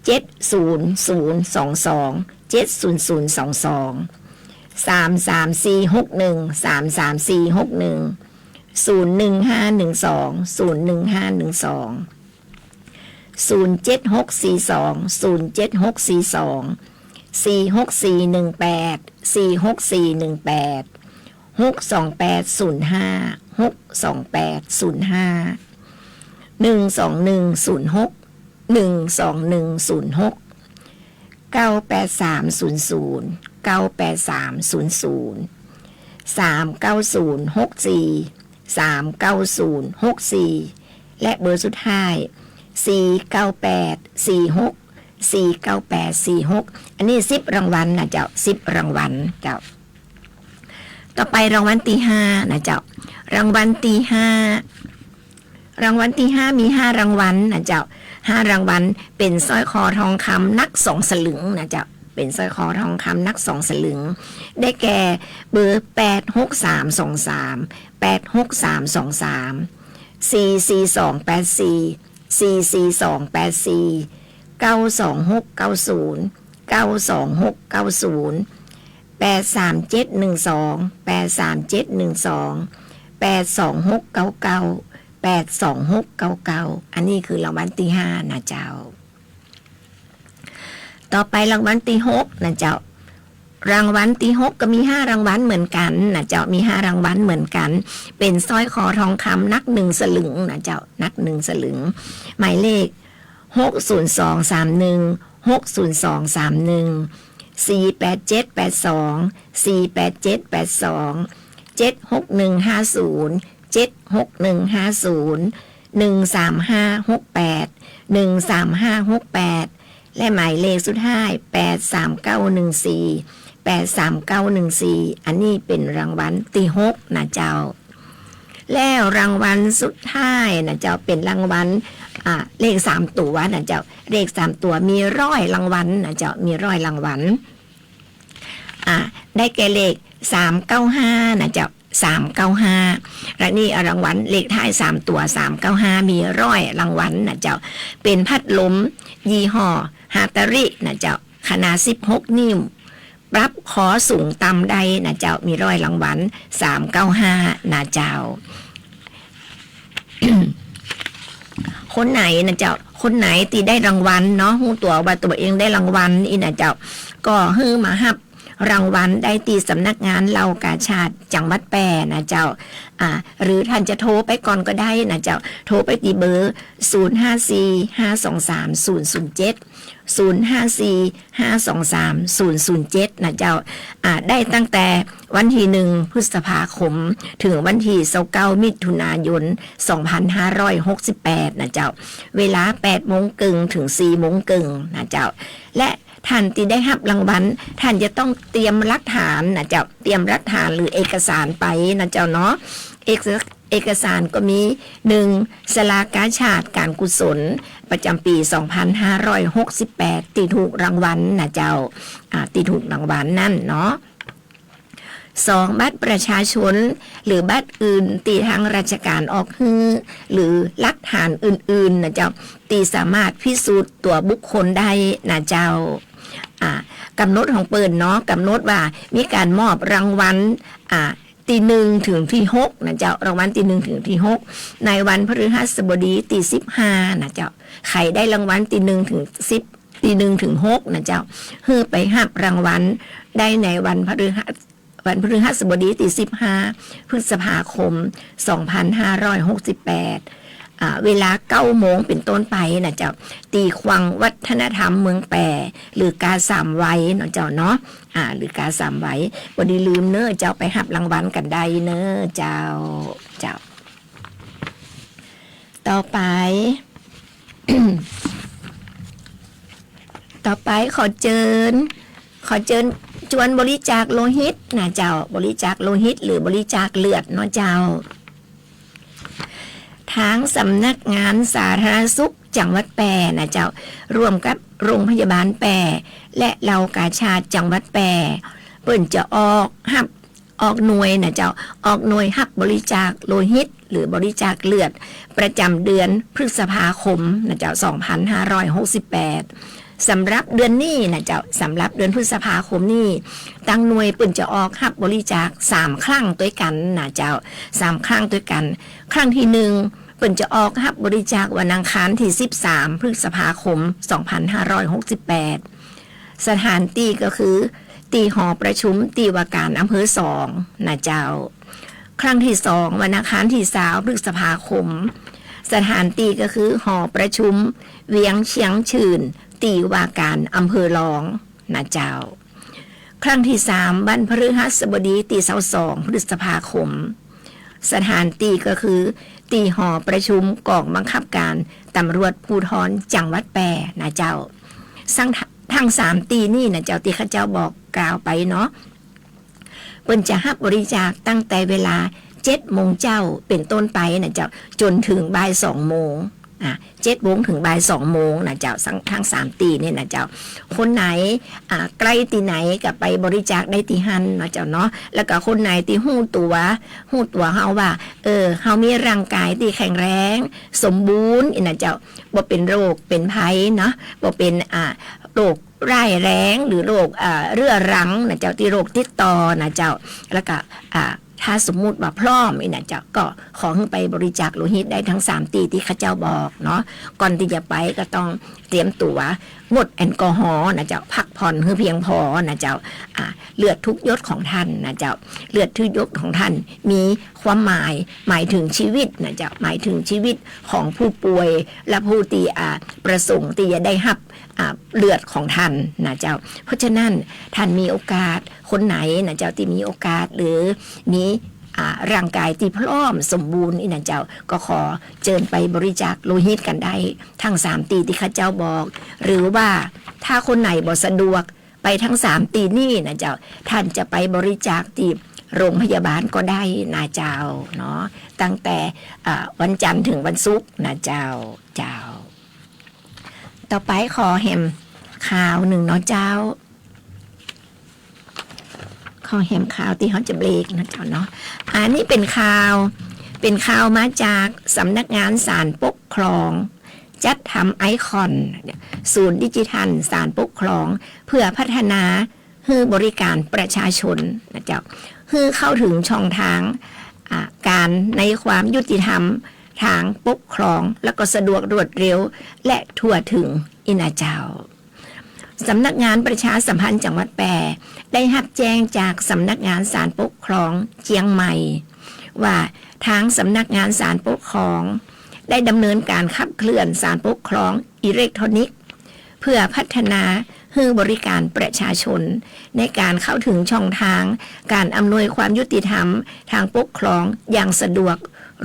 เจ็ดศูนย์ศูนย์สองสอง เจ็ดศูนย์ศูนย์สองสอง สามสามสี่หกหนึ่ง สามสามสี่หกหนึ่ง ศูนย์หนึ่งห้าหนึ่งสอง ศูนย์หนึ่งห้าหนึ่งสอง ศูนย์เจ็ดหกสี่สอง ศูนย์เจ็ดหกสี่สอง สี่หกสี่หนึ่งแปด สี่หกสี่หนึ่งแปด หกสองแปดศูนย์ห้า หกสองแปดศูนย์ห้า หนึ่งสองหนึ่งศูนย์หก หนึ่งสองหนึ่งศูนย์หก เก้าแปดสามศูนย์ศูนย์ เก้าแปดสามศูนย์ศูนย์ สามเก้าศูนย์หกสี่ สามเก้าศูนย์หกสี่ และเบอร์สุดท้าย สี่เก้าแปดสี่หก สี่เก้าแปดสี่หก อันนี้สิบรางวัลนะเจ้า สิบรางวัลเจ้า ต่อไปรางวัลตี้ห้านะเจ้า รางวัลตี้ห้า รางวัลตี้ห้ามีห้ารางวัลนะเจ้า ห้ารางวัลเป๋นสร้อยคอทองคำหนักสองสลึงนะเจ้า เป๋นสร้อยคอทองคำหนักสองสลึง ได้แก่เบอร์แปดหกสามสองสาม แปดหกสามสองสาม สี่สี่สองแปดสี่ สี่สี่สองแปดสี่ เก้าสองหกเก้าศูนย์ เก้าสองหกเก้าศูนย์ แปดสามเจ็ดหนึ่งสอง แปดสามเจ็ดหนึ่งสอง แปดสองหกเก้าเก้า แปดสองหกเก้าเก้า อันนี้คือรางวัลตี้ห้านะเจ้า ต่อไปรางวัลตี้หกนะเจ้า รางวัลตี้หกก็มีห้ารางวัลเหมือนกั๋นนะเจ้า มีห้ารางวัลเหมือนกั๋น เป๋นสร้อยคอทองคำหนักหนึ่งสลึงนะเจ้า หนักหนึ่งสลึง หมายเลข หกศูนย์สองสามหนึ่ง หกศูนย์สองสามหนึ่ง สี่แปดเจ็ดแปดสอง สี่แปดเจ็ดแปดสอง เจ็ดหกหนึ่งห้าศูนย์ เจ็ดหกหนึ่งห้าศูนย์ หนึ่งสามห้าหกแปด หนึ่งสามห้าหกแปด และหมายเลขสุดท้าย แปดสามเก้าหนึ่งสี่ แปดสามเก้าหนึ่งสี่ อันนี้เป๋นรางวัลตี้หกนะเจ้า แล้วรางวัลสุดท้ายนะเจ้า เป๋นรางวัล อ่า เลขสามตั๋วนะเจ้า เลขสามตั๋วมีร้อยรางวัลนะเจ้า มีร้อยรางวัล อ่า ได้แก่เลขสามเก้าห้านะเจ้า สามเก้าห้า และนี่รางวัลเลขท้ายสามตั๋ว สามเก้าห้า มีร้อยรางวัลนะเจ้า เป๋นพัดลมยี่ห้อฮาตารินะเจ้า ขนาดสิบหกนิ้ว ปรับขอสูงต่ำได้นะเจ้า มีร้อยรางวัล สามเก้าห้า นะเจ้า คนไหนนะเจ้า คนไหนตี้ได้รางวัลเนาะ ฮู้ตั๋วว่าตั๋วเองได้รางวัลอี้นะเจ้า ก็หื้อมาฮับ รางวัลได้ตี้สำนักงานเหล่ากาชาดจังหวัดแป้นะเจ้า อ่า หรือท่านจะโทรไปก่อนก็ได้นะเจ้า โทรไปตี้เบอร์ ศูนย์ห้าสี่ ห้าสองสาม ศูนย์ศูนย์เจ็ด ศูนย์ห้าสี่ ห้าสองสาม ศูนย์ศูนย์เจ็ด นะเจ้า อ่า ได้ตั้งแต่วันตี้หนึ่งพฤษภาคม เถิงวันตี้ซาวเก้ามิถุนายน สองพันห้าร้อยหกสิบแปด นะเจ้า เวลาแปดโมงเกิ่งเถิงสี่โมงเกิ่งนะเจ้า และท่านตี้ได้ฮับรางวัล ท่านจะต้องเตรียมหลักฐานนะเจ้า เตรียมหลักฐานหรือเอกสารไปนะเจ้าเนาะ เอก เอกสารก็มี หนึ่ง สลากาชาดการกุศล ประจ๋ำปี๋ สองพันห้าร้อยหกสิบแปด ตี้ถูกรางวัลนะเจ้า อ่า ตี้ถูกรางวัลนั่นเนาะ สอง บัตรประชาชน หรือบัตรอื่นตี้ทางราชก๋านออกหื้อ หรือหลักฐานอื่นๆ นะเจ้า ตี้สามารถพิสูจน์ตั๋วบุคคลได้นะเจ้า อ่า ก๋ำหนดของเปิ้นเนาะ ก๋ำหนดว่ามีก๋านมอบรางวัล อ่า ตี้หนึ่งเถิงตี้หกนะเจ้า รางวัลตี้หนึ่งเถิงตี้หก ในวันพฤหัสบดีตี้สิบห้านะเจ้า ใผได้รางวัลตี้หนึ่งเถิงสิบ ตี้หนึ่งเถิงหกนะเจ้า หื้อไปฮับรางวัลได้ในวันพฤหัส วันพฤหัสบดีตี้สิบห้าพฤษภาคม สองพันห้าร้อยหกสิบแปด อ่า เวลาเก้าโมงเป๋นต้นไปนะเจ้า ตี้ขวังวัฒนธรรมเมืองแป้ หรือกาสามวัยเนาะเจ้าเนาะ อ่า หรือกาสามวัย บ่ดีลืมเน้อเจ้า ไปฮับรางวัลกั๋นได้เน้อเจ้า เจ้า ต่อไป ต่อไปขอเจิญ ขอเจิญจวนบริจาคโลหิตนะเจ้า บริจาคโลหิตหรือบริจาคเลือดเนาะเจ้า ตางสำนักงานสาธารณสุขจังหวัดแป้นะเจ้า ร่วมกับโรงพยาบาลแป้ และเหล่ากาชาดจังหวัดแป้ เปิ้นจะออกฮับ ออกหน่วยนะเจ้า ออกหน่วยฮับบริจาคโลหิต หรือบริจาคเลือด ประจ๋ำเดือนพฤษภาคมนะเจ้า สองพันห้าร้อยหกสิบแปด สำหรับเดือนนี้นะเจ้า สำหรับเดือนพฤษภาคมนี้ ตางหน่วยเปิ้นจะออกฮับบริจาคสามครั้งตวยกั๋นนะเจ้า สามครั้งตวยกั๋น ครั้งตี้หนึ่ง เปิ้นจะออกฮับบริจาควันอังคารตี้สิบสามพฤษภาคม สองพันห้าร้อยหกสิบแปด สถานตี้ก็คือ ตี้หอประชุมตี้ว่าก๋านอำเภอสองนะเจ้า ครั้งตี้สอง วันอังคารตี้ซาวพฤษภาคม สถานตี้ก็คือหอประชุมเวียงเชียงชื่น ตี้ว่าก๋านอำเภอรองนะเจ้า ครั้งตี้สาม วันพฤหัสบดีตี้ซาวสองพฤษภาคม สถานตี้ก็คือตี้หอประชุมก๋องบังคับก๋านตำรวจภูธรจังหวัดแป้นะเจ้า ซึ่งทั้งสามตี้นี้นะเจ้า ตี้ข้าเจ้าบอกกล่าวไปเนาะ เปิ้นจะฮับบริจาคตั้งแต่เวลาเจ็ดโมงเจ๊าเป๋นต้นไปนะเจ้า จ๋นเถิงบ่ายสองโมง อ่า เจ็ดโมงเถิงบ่ายสองโมงนะเจ้า ซึ่งทั้งสามตี้นี้นะเจ้า คนไหน อ่า ใก้ตี้ไหนก็ไปบริจาคได้ตี้หั้นนะเจ้าเนาะ แล้วก็คนไหนตี้ฮู้ตั๋ว ฮู้ตั๋วเฮาว่า เออ เฮามีร่างก๋ายตี้แข็งแรง สมบูรณ์อี้นะเจ้า บ่เป๋นโรคเป๋นภัยเนาะ บ่เป๋น อ่า โรค ร้ายแรงหรือโรค อ่า เรื้อรังนะเจ้า ตี้โรคติดต่อนะเจ้า แล้วก็ อ่า ถ้าสมมุติว่าพร้อมอี้นะเจ้า ก็ขอหื้อไปบริจาคโลหิตได้ทั้งสามตี้ตี้ข้าเจ้าบอกเนาะ ก่อนตี้จะไปก็ต้องเตรียมตั๋ว งดแอลกอฮอล์นะเจ้า พักผ่อนหื้อเพียงพอนะเจ้า อ่า เลือดทุกหยดของท่านนะเจ้า เลือดทุกหยดของท่านมีความหมาย หมายถึงชีวิตนะเจ้า หมายถึงชีวิตของผู้ป่วย และผู้ตี้ อ่า ประสงค์ตี้จะได้ฮับ อ่า เลือดของท่านนะเจ้า เพราะฉะนั้นท่านมีโอกาส คนไหนนะเจ้า ตี้มีโอกาส หรือมี อ่า ร่างก๋ายตี้พร้อมสมบูรณ์อี้นะเจ้า ก็ขอเจิญไปบริจาคโลหิตกั๋นได้ ทั้งสามตี้ตี้ข้าเจ้าบอก หรือว่าถ้าคนไหนบ่สะดวกไปทั้งสามตี้นี้นะเจ้า ท่านจะไปบริจาคตี้โรงพยาบาลก็ได้นะเจ้าเนาะ ตั้งแต่ อ่า วันจันทร์เถิงวันศุกร์นะเจ้า เจ้า ต่อไปขอแหมข่าวนึ่งเนาะเจ้า ขอแหมข่าวตี้เฮาจะเบรกนะเจ้าเนาะ อันนี้เป๋นข่าว เป๋นข่าวมาจากสำนักงานศาลปกครอง จัดทำไอคอน ศูนย์ดิจิทัลศาลปกครอง เพื่อพัฒนา หื้อบริก๋านประชาชนนะเจ้า หื้อเข้าเถิงช่องทาง อ่า ก๋านในความยุติธรรมตางปกครอง แล้วก็สะดวกรวดเร็ว และทั่วเถิงอี้นะเจ้า สำนักงานประชาสัมพันธ์จังหวัดแป้ได้ฮับแจ้งจากสำนักงานศาลปกครองเจียงใหม่ ว่าทางสำนักงานศาลปกครองได้ดำเนินการขับเคลื่อนศาลปกครองอิเล็กทรอนิกส์ เพื่อพัฒนาหื้อบริการประชาชนในการเข้าถึงช่องทางการอำนวยความยุติธรรมทางปกครองอย่างสะดวก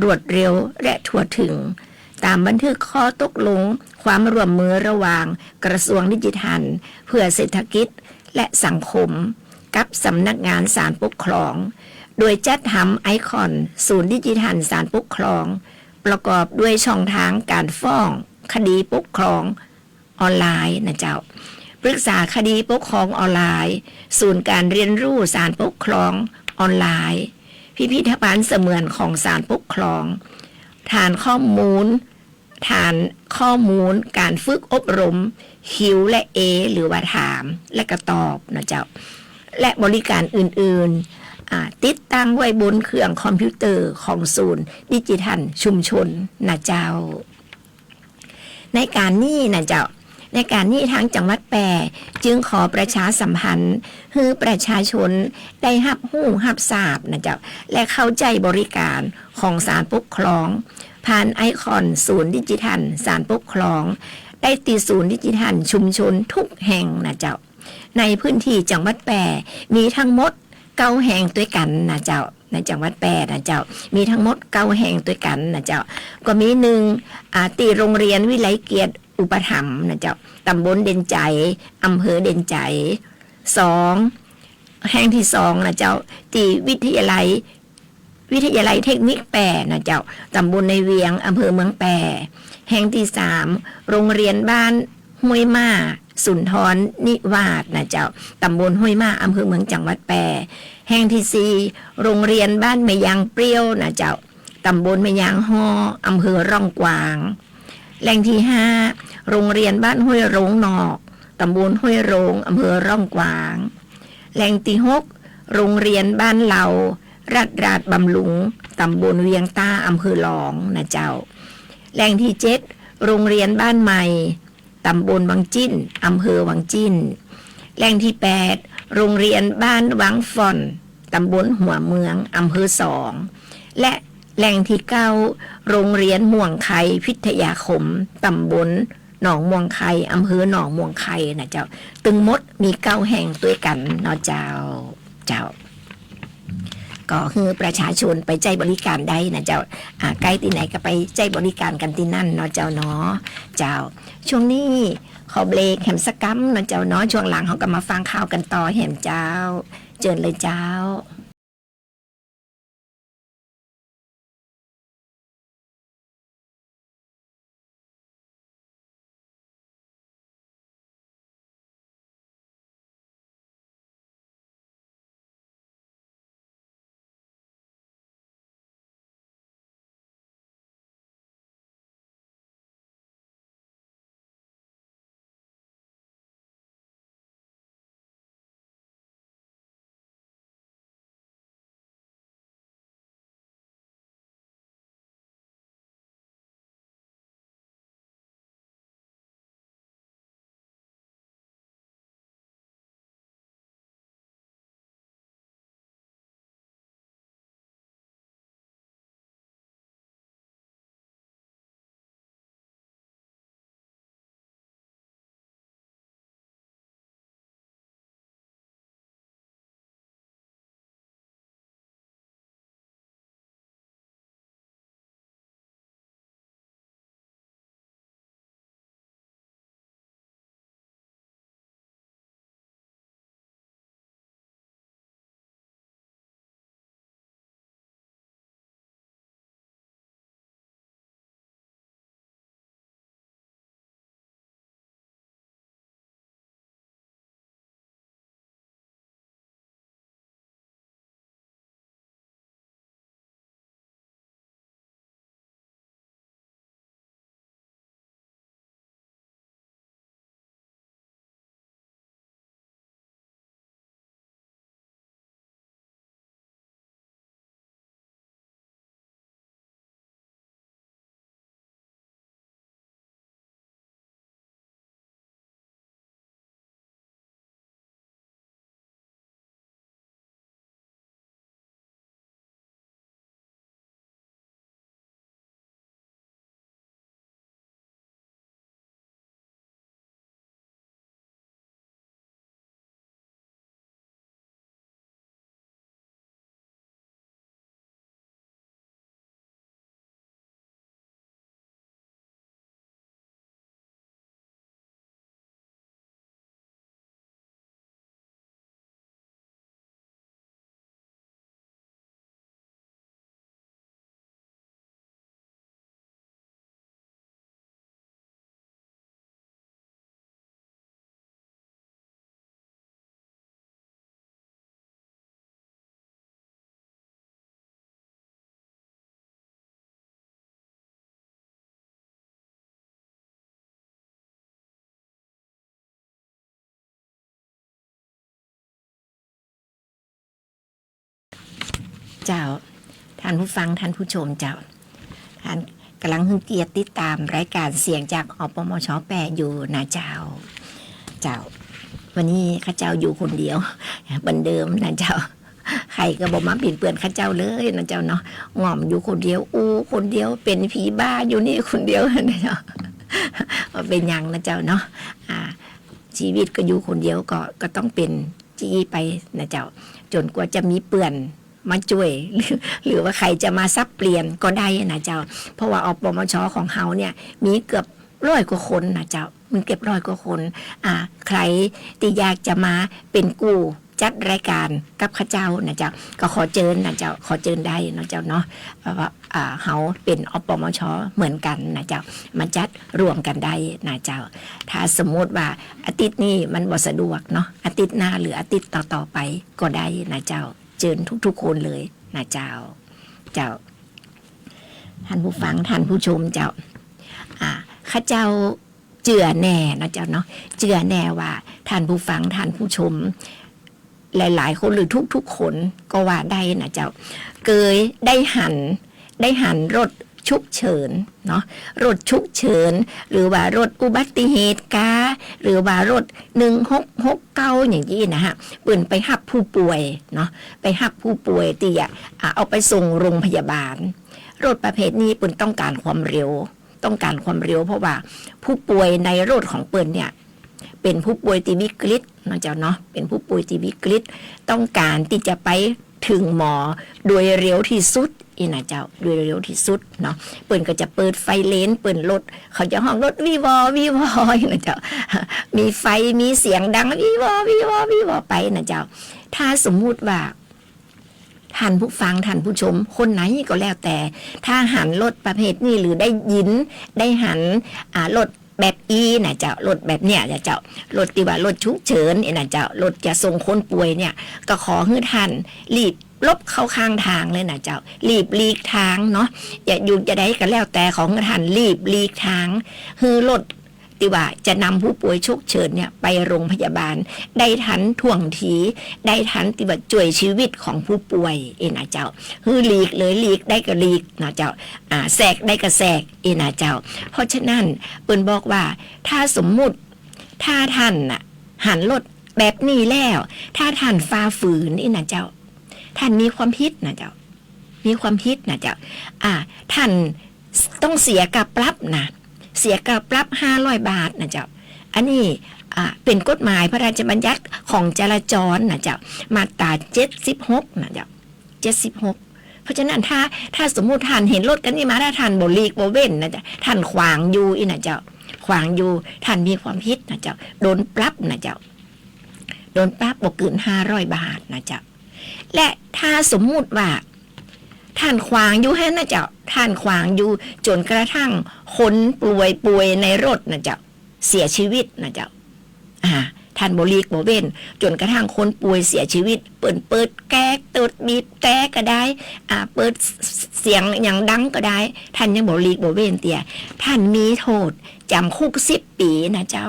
รวดเร็ว และทั่วถึง ตามบันทึกข้อตกลงความร่วมมือระหว่างกระทรวงดิจิทัลเพื่อเศรษฐกิจและสังคม กับสำนักงานศาลปกครอง โดยจัดทำไอคอนศูนย์ดิจิทัลศาลปกครอง ประกอบด้วยช่องทางการฟ้องคดีปกครองออนไลน์นะเจ้า ปรึกษาคดีปกครองออนไลน์ ศูนย์การเรียนรู้ศาลปกครองออนไลน์ พิพิธภัณฑ์เสมือนของศาลปกครอง ฐานข้อมูล ฐานข้อมูลการฝึกอบรม คิว และ เอ หรือว่าถามและก็ตอบนะเจ้า และบริการอื่นๆ อ่า ติดตั้งไว้บนเครื่องคอมพิวเตอร์ของศูนย์ดิจิทัลชุมชนนะเจ้า ในก๋านนี้นะเจ้า ในก๋านนี้ทางจังหวัดแป้จึงขอประชาสัมพันธ์หื้อประชาชนได้ฮับฮู้ฮับทราบนะเจ้า และเข้าใจ๊บริการของศาลปกครอง ผ่านไอคอนศูนย์ดิจิทัลศาลปกครอง ได้ตี้ศูนย์ดิจิทัลชุมชนทุกแห่งนะเจ้า ในพื้นที่จังหวัดแป้มีทั้งหมดเก้าแห่งตวยกั๋นนะเจ้า ในจังหวัดแป้นะเจ้า มีทั้งหมดเก้าแห่งตวยกั๋นนะเจ้า ก็มีหนึ่ง อ่า ตี้โรงเรียนวิไลเกียรติอุปถัมภ์นะเจ้า ต๋ำบลเด่นชัย อำเภอเด่นชัย สอง แห่งตี้สองนะเจ้า ตี้วิทยาลัย วิทยาลัยเทคนิคแป้นะเจ้า ต๋ำบลในเวียง อำเภอเมืองแป้ แห่งตี้สาม โรงเรียนบ้านห้วยหม้า สุนทรนิวาสนะเจ้า ต๋ำบลห้วยหม้า อำเภอเมือง จังหวัดแป้ แห่งตี้สี่ โรงเรียนบ้านแม่ยางเปรี้ยวนะเจ้า ต๋ำบลแม่ยางฮ้อ อำเภอร่องกวาง แหล่งตี้ห้า โรงเรียนบ้านห้วยโรงนอก ต๋ำบลห้วยโรง อำเภอร่องกวาง แหล่งตี้หก โรงเรียนบ้านเหล่า รัฐราชบำรุง ต๋ำบลเวียงต้า อำเภอหลองนะเจ้า แหล่งตี้เจ็ด โรงเรียนบ้านใหม่ ต๋ำบลวังจิ้น อำเภอวังจิ้น แหล่งตี้แปด โรงเรียนบ้านวังฝ่อน ต๋ำบลหัวเมือง อำเภอสอง และแหล่งตี้เก้า โรงเรียนม่วงไคพิทยาคม ต๋ำบลหนองม่วงไค อำเภอหนองม่วงไคนะเจ้า ตึงหมดมีเก้าแห่งตวยกั๋นเนาะเจ้า เจ้า ก็หื้อประชาชนไปใจ๊บริการได้นะเจ้า อ่า ใก้ตี้ไหนก็ไปใจ๊บริการกั๋นตี้นั่นเนาะเจ้าเนาะ เจ้า ช่วงนี้ขอเบรกแหมสักกำเนาะเจ้าเนาะ ช่วงหลังเฮาก็มาฟังข่าวกั๋นต่อแหมเจ้า เจิญเลยเจ้า เจ้า ท่านผู้ฟัง ท่านผู้ชมเจ้า ท่านก๋ำลังเฮียนติดต๋ามรายก๋านเสียงจาก อปมช แปด อยู่นะเจ้า เจ้า วันนี้ข้าเจ้าอยู่คนเดียวเหมือนเดิมนะเจ้า ใผก็บ่มาเป๋นเปื้อนข้าเจ้าเลยนะเจ้าเนาะ ง่อมอยู่คนเดียว อู้คนเดียว เป๋นผีบ้าอยู่นี่คนเดียวนะเจ้า บ่เป๋นหยังนะเจ้าเนาะ อ่า ชีวิตก็อยู่คนเดียวก็ ก็ต้องเป๋น จี้ไปนะเจ้า จ๋นกว่าจะมีเปื้อนมาจ้วย หรือ หรือว่าใผจะมาสับเปลี่ยนก็ได้นะเจ้า เพราะว่า อปมช ของเฮาเนี่ย มีเกือบร้อยกว่าคนนะเจ้า มีเกือบร้อยกว่าคน อ่า ใผตี้อยากจะมาเป๋นกู้จัดรายก๋านกับข้าเจ้านะเจ้า ก็ขอเจิญนะเจ้า ขอเจิญได้เนาะเจ้าเนาะ เพราะว่า อ่า เฮาเป๋น อปมช เหมือนกั๋นนะเจ้า มาจัดร่วมกั๋นได้นะเจ้า ถ้าสมมุติว่าอาทิตย์นี้มันบ่สะดวกเนาะ อาทิตย์หน้าหรืออาทิตย์ต่อๆ ไปก็ได้นะเจ้า เจิญทุกๆ คนเลยนะเจ้า เจ้า ท่านผู้ฟัง ท่านผู้ชมเจ้า อ่า ข้าเจ้าเจื้อแน่นะเจ้าเนาะ เจื้อแน่ว่าท่านผู้ฟัง ท่านผู้ชม หลายๆ คนหรือทุกๆ คนก็ว่าได้นะเจ้า เกยได้หัน ได้หันรถฉุกเฉินเนาะ รถฉุกเฉิน หรือว่ารถอุบัติเหตุกา หรือว่ารถหนึ่งหกหกเก้าอย่างอี้นะฮะ เปิ้นไปฮับผู้ป่วยเนาะ ไปฮับผู้ป่วยตี้จะ อ่า เอาไปส่งโรงพยาบาล รถประเภทนี้เปิ้นต้องก๋านความเร็ว ต้องก๋านความเร็ว เพราะว่าผู้ป่วยในรถของเปิ้นเนี่ย เป๋นผู้ป่วยตี้วิกฤตนะเจ้าเนาะ เป๋นผู้ป่วยตี้วิกฤต ต้องก๋านตี้จะไปเถิงหมอโดยเร็วตี้สุดอี้นะเจ้า โดยเร็วตี้สุดเนาะ เปิ้นก็จะเปิดไฟเรน เปิ้นรถ เขาจะฮ้องรถวี้วอวี้วออี้นะเจ้า มีไฟ มีเสียงดังวี้วอวี้วอวี้วอไปนะเจ้า ถ้าสมมุติว่า ท่านผู้ฟัง ท่านผู้ชม คนไหนก็แล้วแต่ ถ้าหันรถประเภทนี้ หรือได้ยิน ได้หัน อ่า รถแบบอี้นะเจ้า รถแบบเนี้ยนะเจ้า รถตี้ว่ารถฉุกเฉินอี้นะเจ้า รถจะส่งคนป่วยเนี่ย ก็ขอหื้อท่านรีบหลบเข้าข้างทางเลยนะเจ้า รีบหลีกทางเนาะ จะอยู่จะใดก็แล้วแต่ ขอหื้อท่านรีบหลีกทาง หื้อรถ ตี้ว่าจะนำผู้ป่วยฉุกเฉินเนี่ยไปโรงพยาบาล ได้ทันท่วงที ได้ทันตี้ว่าจ้วยชีวิตของผู้ป่วยอี้นะเจ้า หื้อหลีกเลย หลีกได้ก็หลีกนะเจ้า อ่า แซกได้ก็แซกอี้นะเจ้า เพราะฉะนั้นเปิ้นบอกว่า ถ้าสมมุติ ถ้าท่านน่ะ หันรถแบบนี้แล้ว ถ้าท่านฝ่าฝืนอี้นะเจ้า ท่านมีความผิดนะเจ้า มีความผิดนะเจ้า อ่า ท่านต้องเสียค่าปรับนะ เสียค่าปรับห้าร้อยบาทนะเจ้า อันนี้ อ่า เป๋นกฎหมายพระราชบัญญัติของจราจรนะเจ้า มาตราเจ็ดสิบหกนะเจ้า เจ็ดสิบหก เพราะฉะนั้นถ้า ถ้าสมมุติท่านหันรถคันนี้มา ถ้าท่านบ่หลีกบ่เว้นนะเจ้า ท่านขวางอยู่อี้นะเจ้า ขวางอยู่ ท่านมีความผิดนะเจ้า โดนปรับนะเจ้า โดนปรับบ่เกินห้าร้อยบาทนะเจ้า และถ้าสมมุติว่า ท่านขวางอยู่หั้นนะเจ้า ท่านขวางอยู่จ๋นกระทั่งคนป่วย ป่วยในรถนะเจ้า เสียชีวิตนะเจ้า อ่า ท่านบ่หลีกบ่เว้น จ๋นกระทั่งคนป่วยเสียชีวิต เปิ้นเปิดแก๊ส เปิดบีบแตรก็ได้ อ่า เปิดเสียงหยังดังก็ได้ ท่านยังบ่หลีกบ่เว้นเตื้อ ท่านมีโทษจ๋ำคุกสิบปี๋นะเจ้า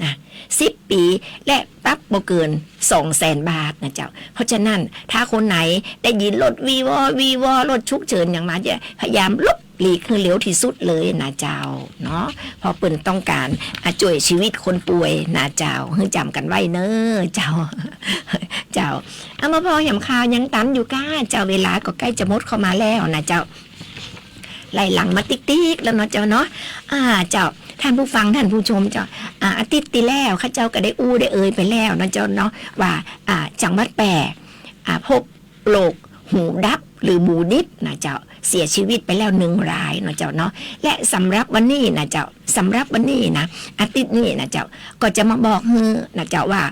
นะ สิบปี๋ และปรับบ่เกินสองแสนบาทนะเจ้า เพราะฉะนั้นถ้าคนไหนได้ยินรถวี้วอวี้วอ รถฉุกเฉินหยังมา จะพยายามหลบหลีกหื้อเร็วตี้สุดเลยนะเจ้าเนาะ เพราะเปิ้นต้องก๋าน อ่ะ จ้วยชีวิตคนป่วยนะเจ้า หื้อจ๋ำกั๋นไว้เน้อเจ้า เจ้า เอามาพอแหมข่าวยังตันอยู่ก้าเจ้า เวลาก็ใก้จะหมดเข้ามาแล้วนะเจ้า ไล่หลังมาติ๊กๆ แล้วเนาะเจ้าเนาะ อ่า เจ้า ท่านผู้ฟัง ท่านผู้ชมเจ้า อ่า อาทิตย์ตี้แล้วข้าเจ้าก็ได้อู้ได้เอ่ยไปแล้วเนาะเจ้าเนาะ ว่า อ่า จังหวัดแป้ อ่า พบโรคหูดับหรือหมูดิบนะเจ้า เสียชีวิตไปแล้วหนึ่งรายเนาะเจ้าเนาะ และสำหรับวันนี้นะเจ้า สำหรับวันนี้นะ อาทิตย์นี้นะเจ้า ก็จะมาบอกหื้อนะเจ้าว่า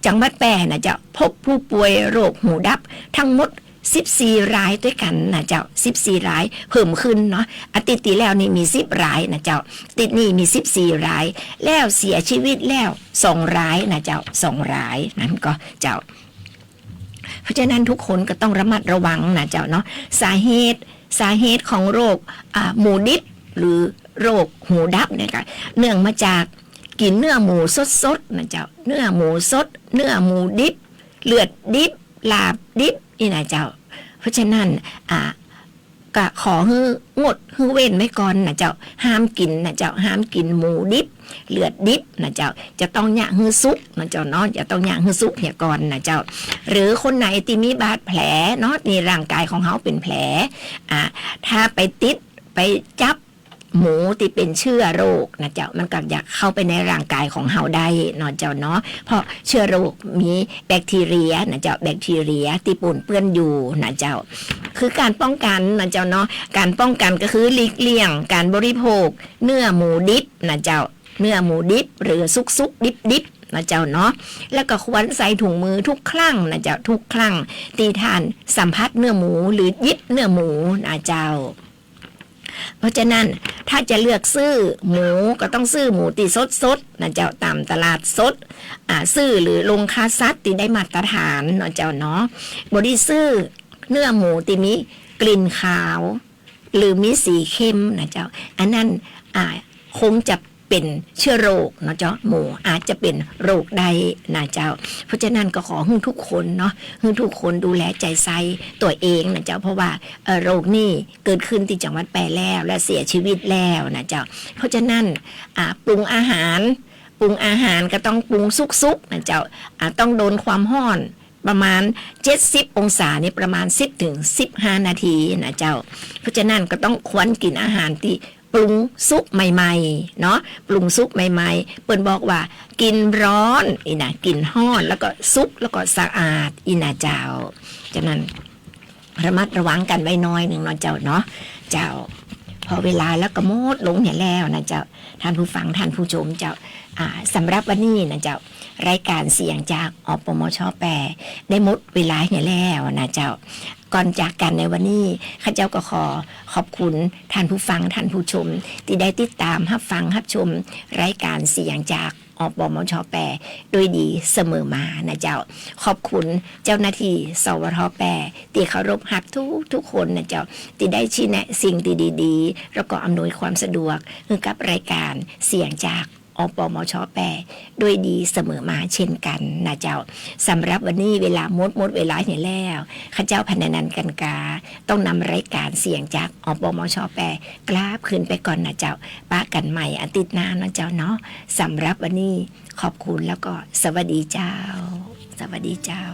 จังหวัดแป้นะเจ้า พบผู้ป่วยโรคหูดับทั้งหมดสิบสี่รายตวยกั๋นนะเจ้า สิบสี่ราย เพิ่มขึ้นเนาะ อาทิตย์ตี้แล้วนี่มีสิบรายนะเจ้า อาทิตย์นี้มีสิบสี่ราย แล้วเสียชีวิตแล้วสองรายนะเจ้า สองราย นั้นก็เจ้า เพราะฉะนั้นทุกคนก็ต้องระมัดระวังนะเจ้าเนาะ สาเหตุ สาเหตุของโรค อ่า หมูดิบ หรือโรคหูดับเนี่ยก็เนื่องมาจากกิ๋นเนื้อหมูสดๆ นะเจ้า เนื้อหมูสด เนื้อหมูดิบ เลือดดิบ ลาบดิบ อี้นะเจ้า ราะฉะนั้น อ่า ก็ขอหื้องดหื้อเว้นไว้ก่อนนะเจ้า ห้ามกิ๋นนะเจ้า ห้ามกิ๋นหมูดิบ เลือดดิบนะเจ้า จะต้องเยียะหื้อสุกนะเจ้าเนาะ จะต้องเยียะหื้อสุกเหียก่อนนะเจ้า หรือคนไหนตี้มีบาดแผลเนาะ ในร่างกายของเฮาเป๋นแผล อ่า ถ้าไปติด ไปจับหมูตี้เป๋นเจื้อโรคนะเจ้า มันก็จะเข้าไปในร่างกายของเฮาได้เนาะเจ้าเนาะ เพราะเจื้อโรคมีแบคทีเรียนะเจ้า แบคทีเรียตี้ปนเปื้อนอยู่นะเจ้า คือก๋านป้องกั๋นนะเจ้าเนาะ ก๋านป้องกั๋นก็คือหลีกเลี่ยงก๋านบริโภคเนื้อหมูดิบนะเจ้า เนื้อหมูดิบหรือสุกๆ ดิบๆ นะเจ้าเนาะ แล้วก็ควรใส่ถุงมือทุกครั้งนะเจ้า ทุกครั้งตี้ต้านสัมผัสเนื้อหมูหรือหยิบเนื้อหมูนะเจ้า เพราะฉะนั้นถ้าจะเลือกซื้อหมูก็ต้องซื้อหมูตี้สดๆ นะเจ้า ต๋ามตลาดสด อ่า ซื้อหรือโฮงฆ่าสัตว์ตี้ได้มาตรฐานเนาะเจ้าเนาะ บ่ดีซื้อเนื้อหมูตี้มีกลิ่นคาว หรือมีสีเข้มนะเจ้า อันนั้น อ่า คงจะเป๋นเจื้อโรคเนาะเจ้า หมูอาจจะเป๋นโรคได้นะเจ้า เพราะฉะนั้นก็ขอหื้อทุกคนเนาะ หื้อทุกคนดูแลใจ๋ใส่ตั๋วเองนะเจ้า เพราะว่า เอ่อ โรคนี้เกิดขึ้นตี้จังหวัดแป้แล้ว และเสียชีวิตแล้วนะเจ้า เพราะฉะนั้น อ่า ปรุงอาหาร ปรุงอาหารก็ต้องปรุงสุกๆ นะเจ้า อ่า ต้องโดนความฮ้อนประมาณเจ็ดสิบองศานี่ประมาณสิบถึงสิบห้านาทีนะเจ้า เพราะฉะนั้นก็ต้องควรกิ๋นอาหารตี้ปรุงสุกใหม่ๆ เนาะ ปรุงสุกใหม่ๆ เปิ้นบอกว่ากิ๋นร้อนอี้นะ กิ๋นฮ้อน แล้วก็สุก แล้วก็สะอาดอี้นะเจ้า ฉะนั้น ระมัดระวังกั๋นไว้หน้อยนึ่งเนาะเจ้าเนาะ เจ้า พอเวลาแล้วก็หมดลงเหียแล้วนะเจ้า ท่านผู้ฟัง ท่านผู้ชมเจ้า อ่า สำหรับวันนี้นะเจ้า รายก๋านเสียงจาก อปมช. แป้ ได้หมดเวลาเหียแล้วนะเจ้า ก่อนจากกั๋นในวันนี้ ข้าเจ้าก็ขอขอบคุณท่านผู้ฟัง ท่านผู้ชม ตี้ได้ติดต๋ามฮับฟังฮับชมรายก๋านเสียงจาก อปมช. แป้ ด้วยดีเสมอมานะเจ้า ขอบคุณเจ้าหน้าตี้ สวท. แป้ ตี้เคารพฮักทุกๆ คนนะเจ้า ตี้ได้ชี้แนะสิ่งตี้ดีๆ แล้วก็อำนวยความสะดวกหื้อกับรายก๋านเสียงจาก อปมช. แป้ ด้วยดีเสมอมาเช่นกั๋นนะเจ้า สำหรับวันนี้เวลาหมด หมดเวลาเหียแล้ว ข้าเจ้าพรรณนันท์ กัณกา ต้องนำรายก๋านเสียงจาก อปมช. แป้ กราบคืนไปก่อนนะเจ้า ปะกั๋นใหม่อาทิตย์หน้าเนาะเจ้าเนาะ สำหรับวันนี้ขอบคุณแล้วก็สวัสดีเจ้า สวัสดีเจ้า